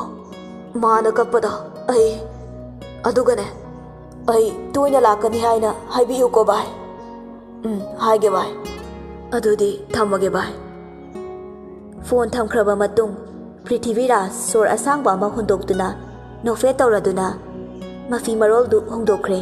ꯃꯥꯅ ꯀꯞꯄꯗꯣ ꯑꯩ, ꯑꯗꯨꯒꯅꯦ, ꯑꯩ ꯇꯣꯏꯅ ꯂꯥꯛꯀꯅꯤ ꯍꯥꯏꯅ ꯍꯥꯏꯕꯤꯌꯨꯀꯣ ꯚꯥꯏ꯫" "ꯎꯝ, ꯍꯥꯏꯒꯦ ꯚꯥꯏ꯫ ꯑꯗꯨꯗꯤ ꯊꯝꯃꯒꯦ ꯚꯥꯏ꯫" ꯐꯣꯟ ꯊꯝꯈ꯭ꯔꯕ ꯃꯇꯨꯡ ꯄ꯭ꯔꯤꯊꯤꯕꯤꯔꯥꯖ ꯁꯣꯔ ꯑꯁꯥꯡꯕ ꯑꯃ ꯍꯣꯟꯗꯣꯛꯇꯨꯅ ꯅꯣꯛꯐꯦꯠ ꯇꯧꯔꯗꯨꯅ ꯃꯐꯤ ꯃꯔꯣꯜꯗꯨ ꯍꯣꯡꯗꯣꯛꯈ꯭ꯔꯦ꯫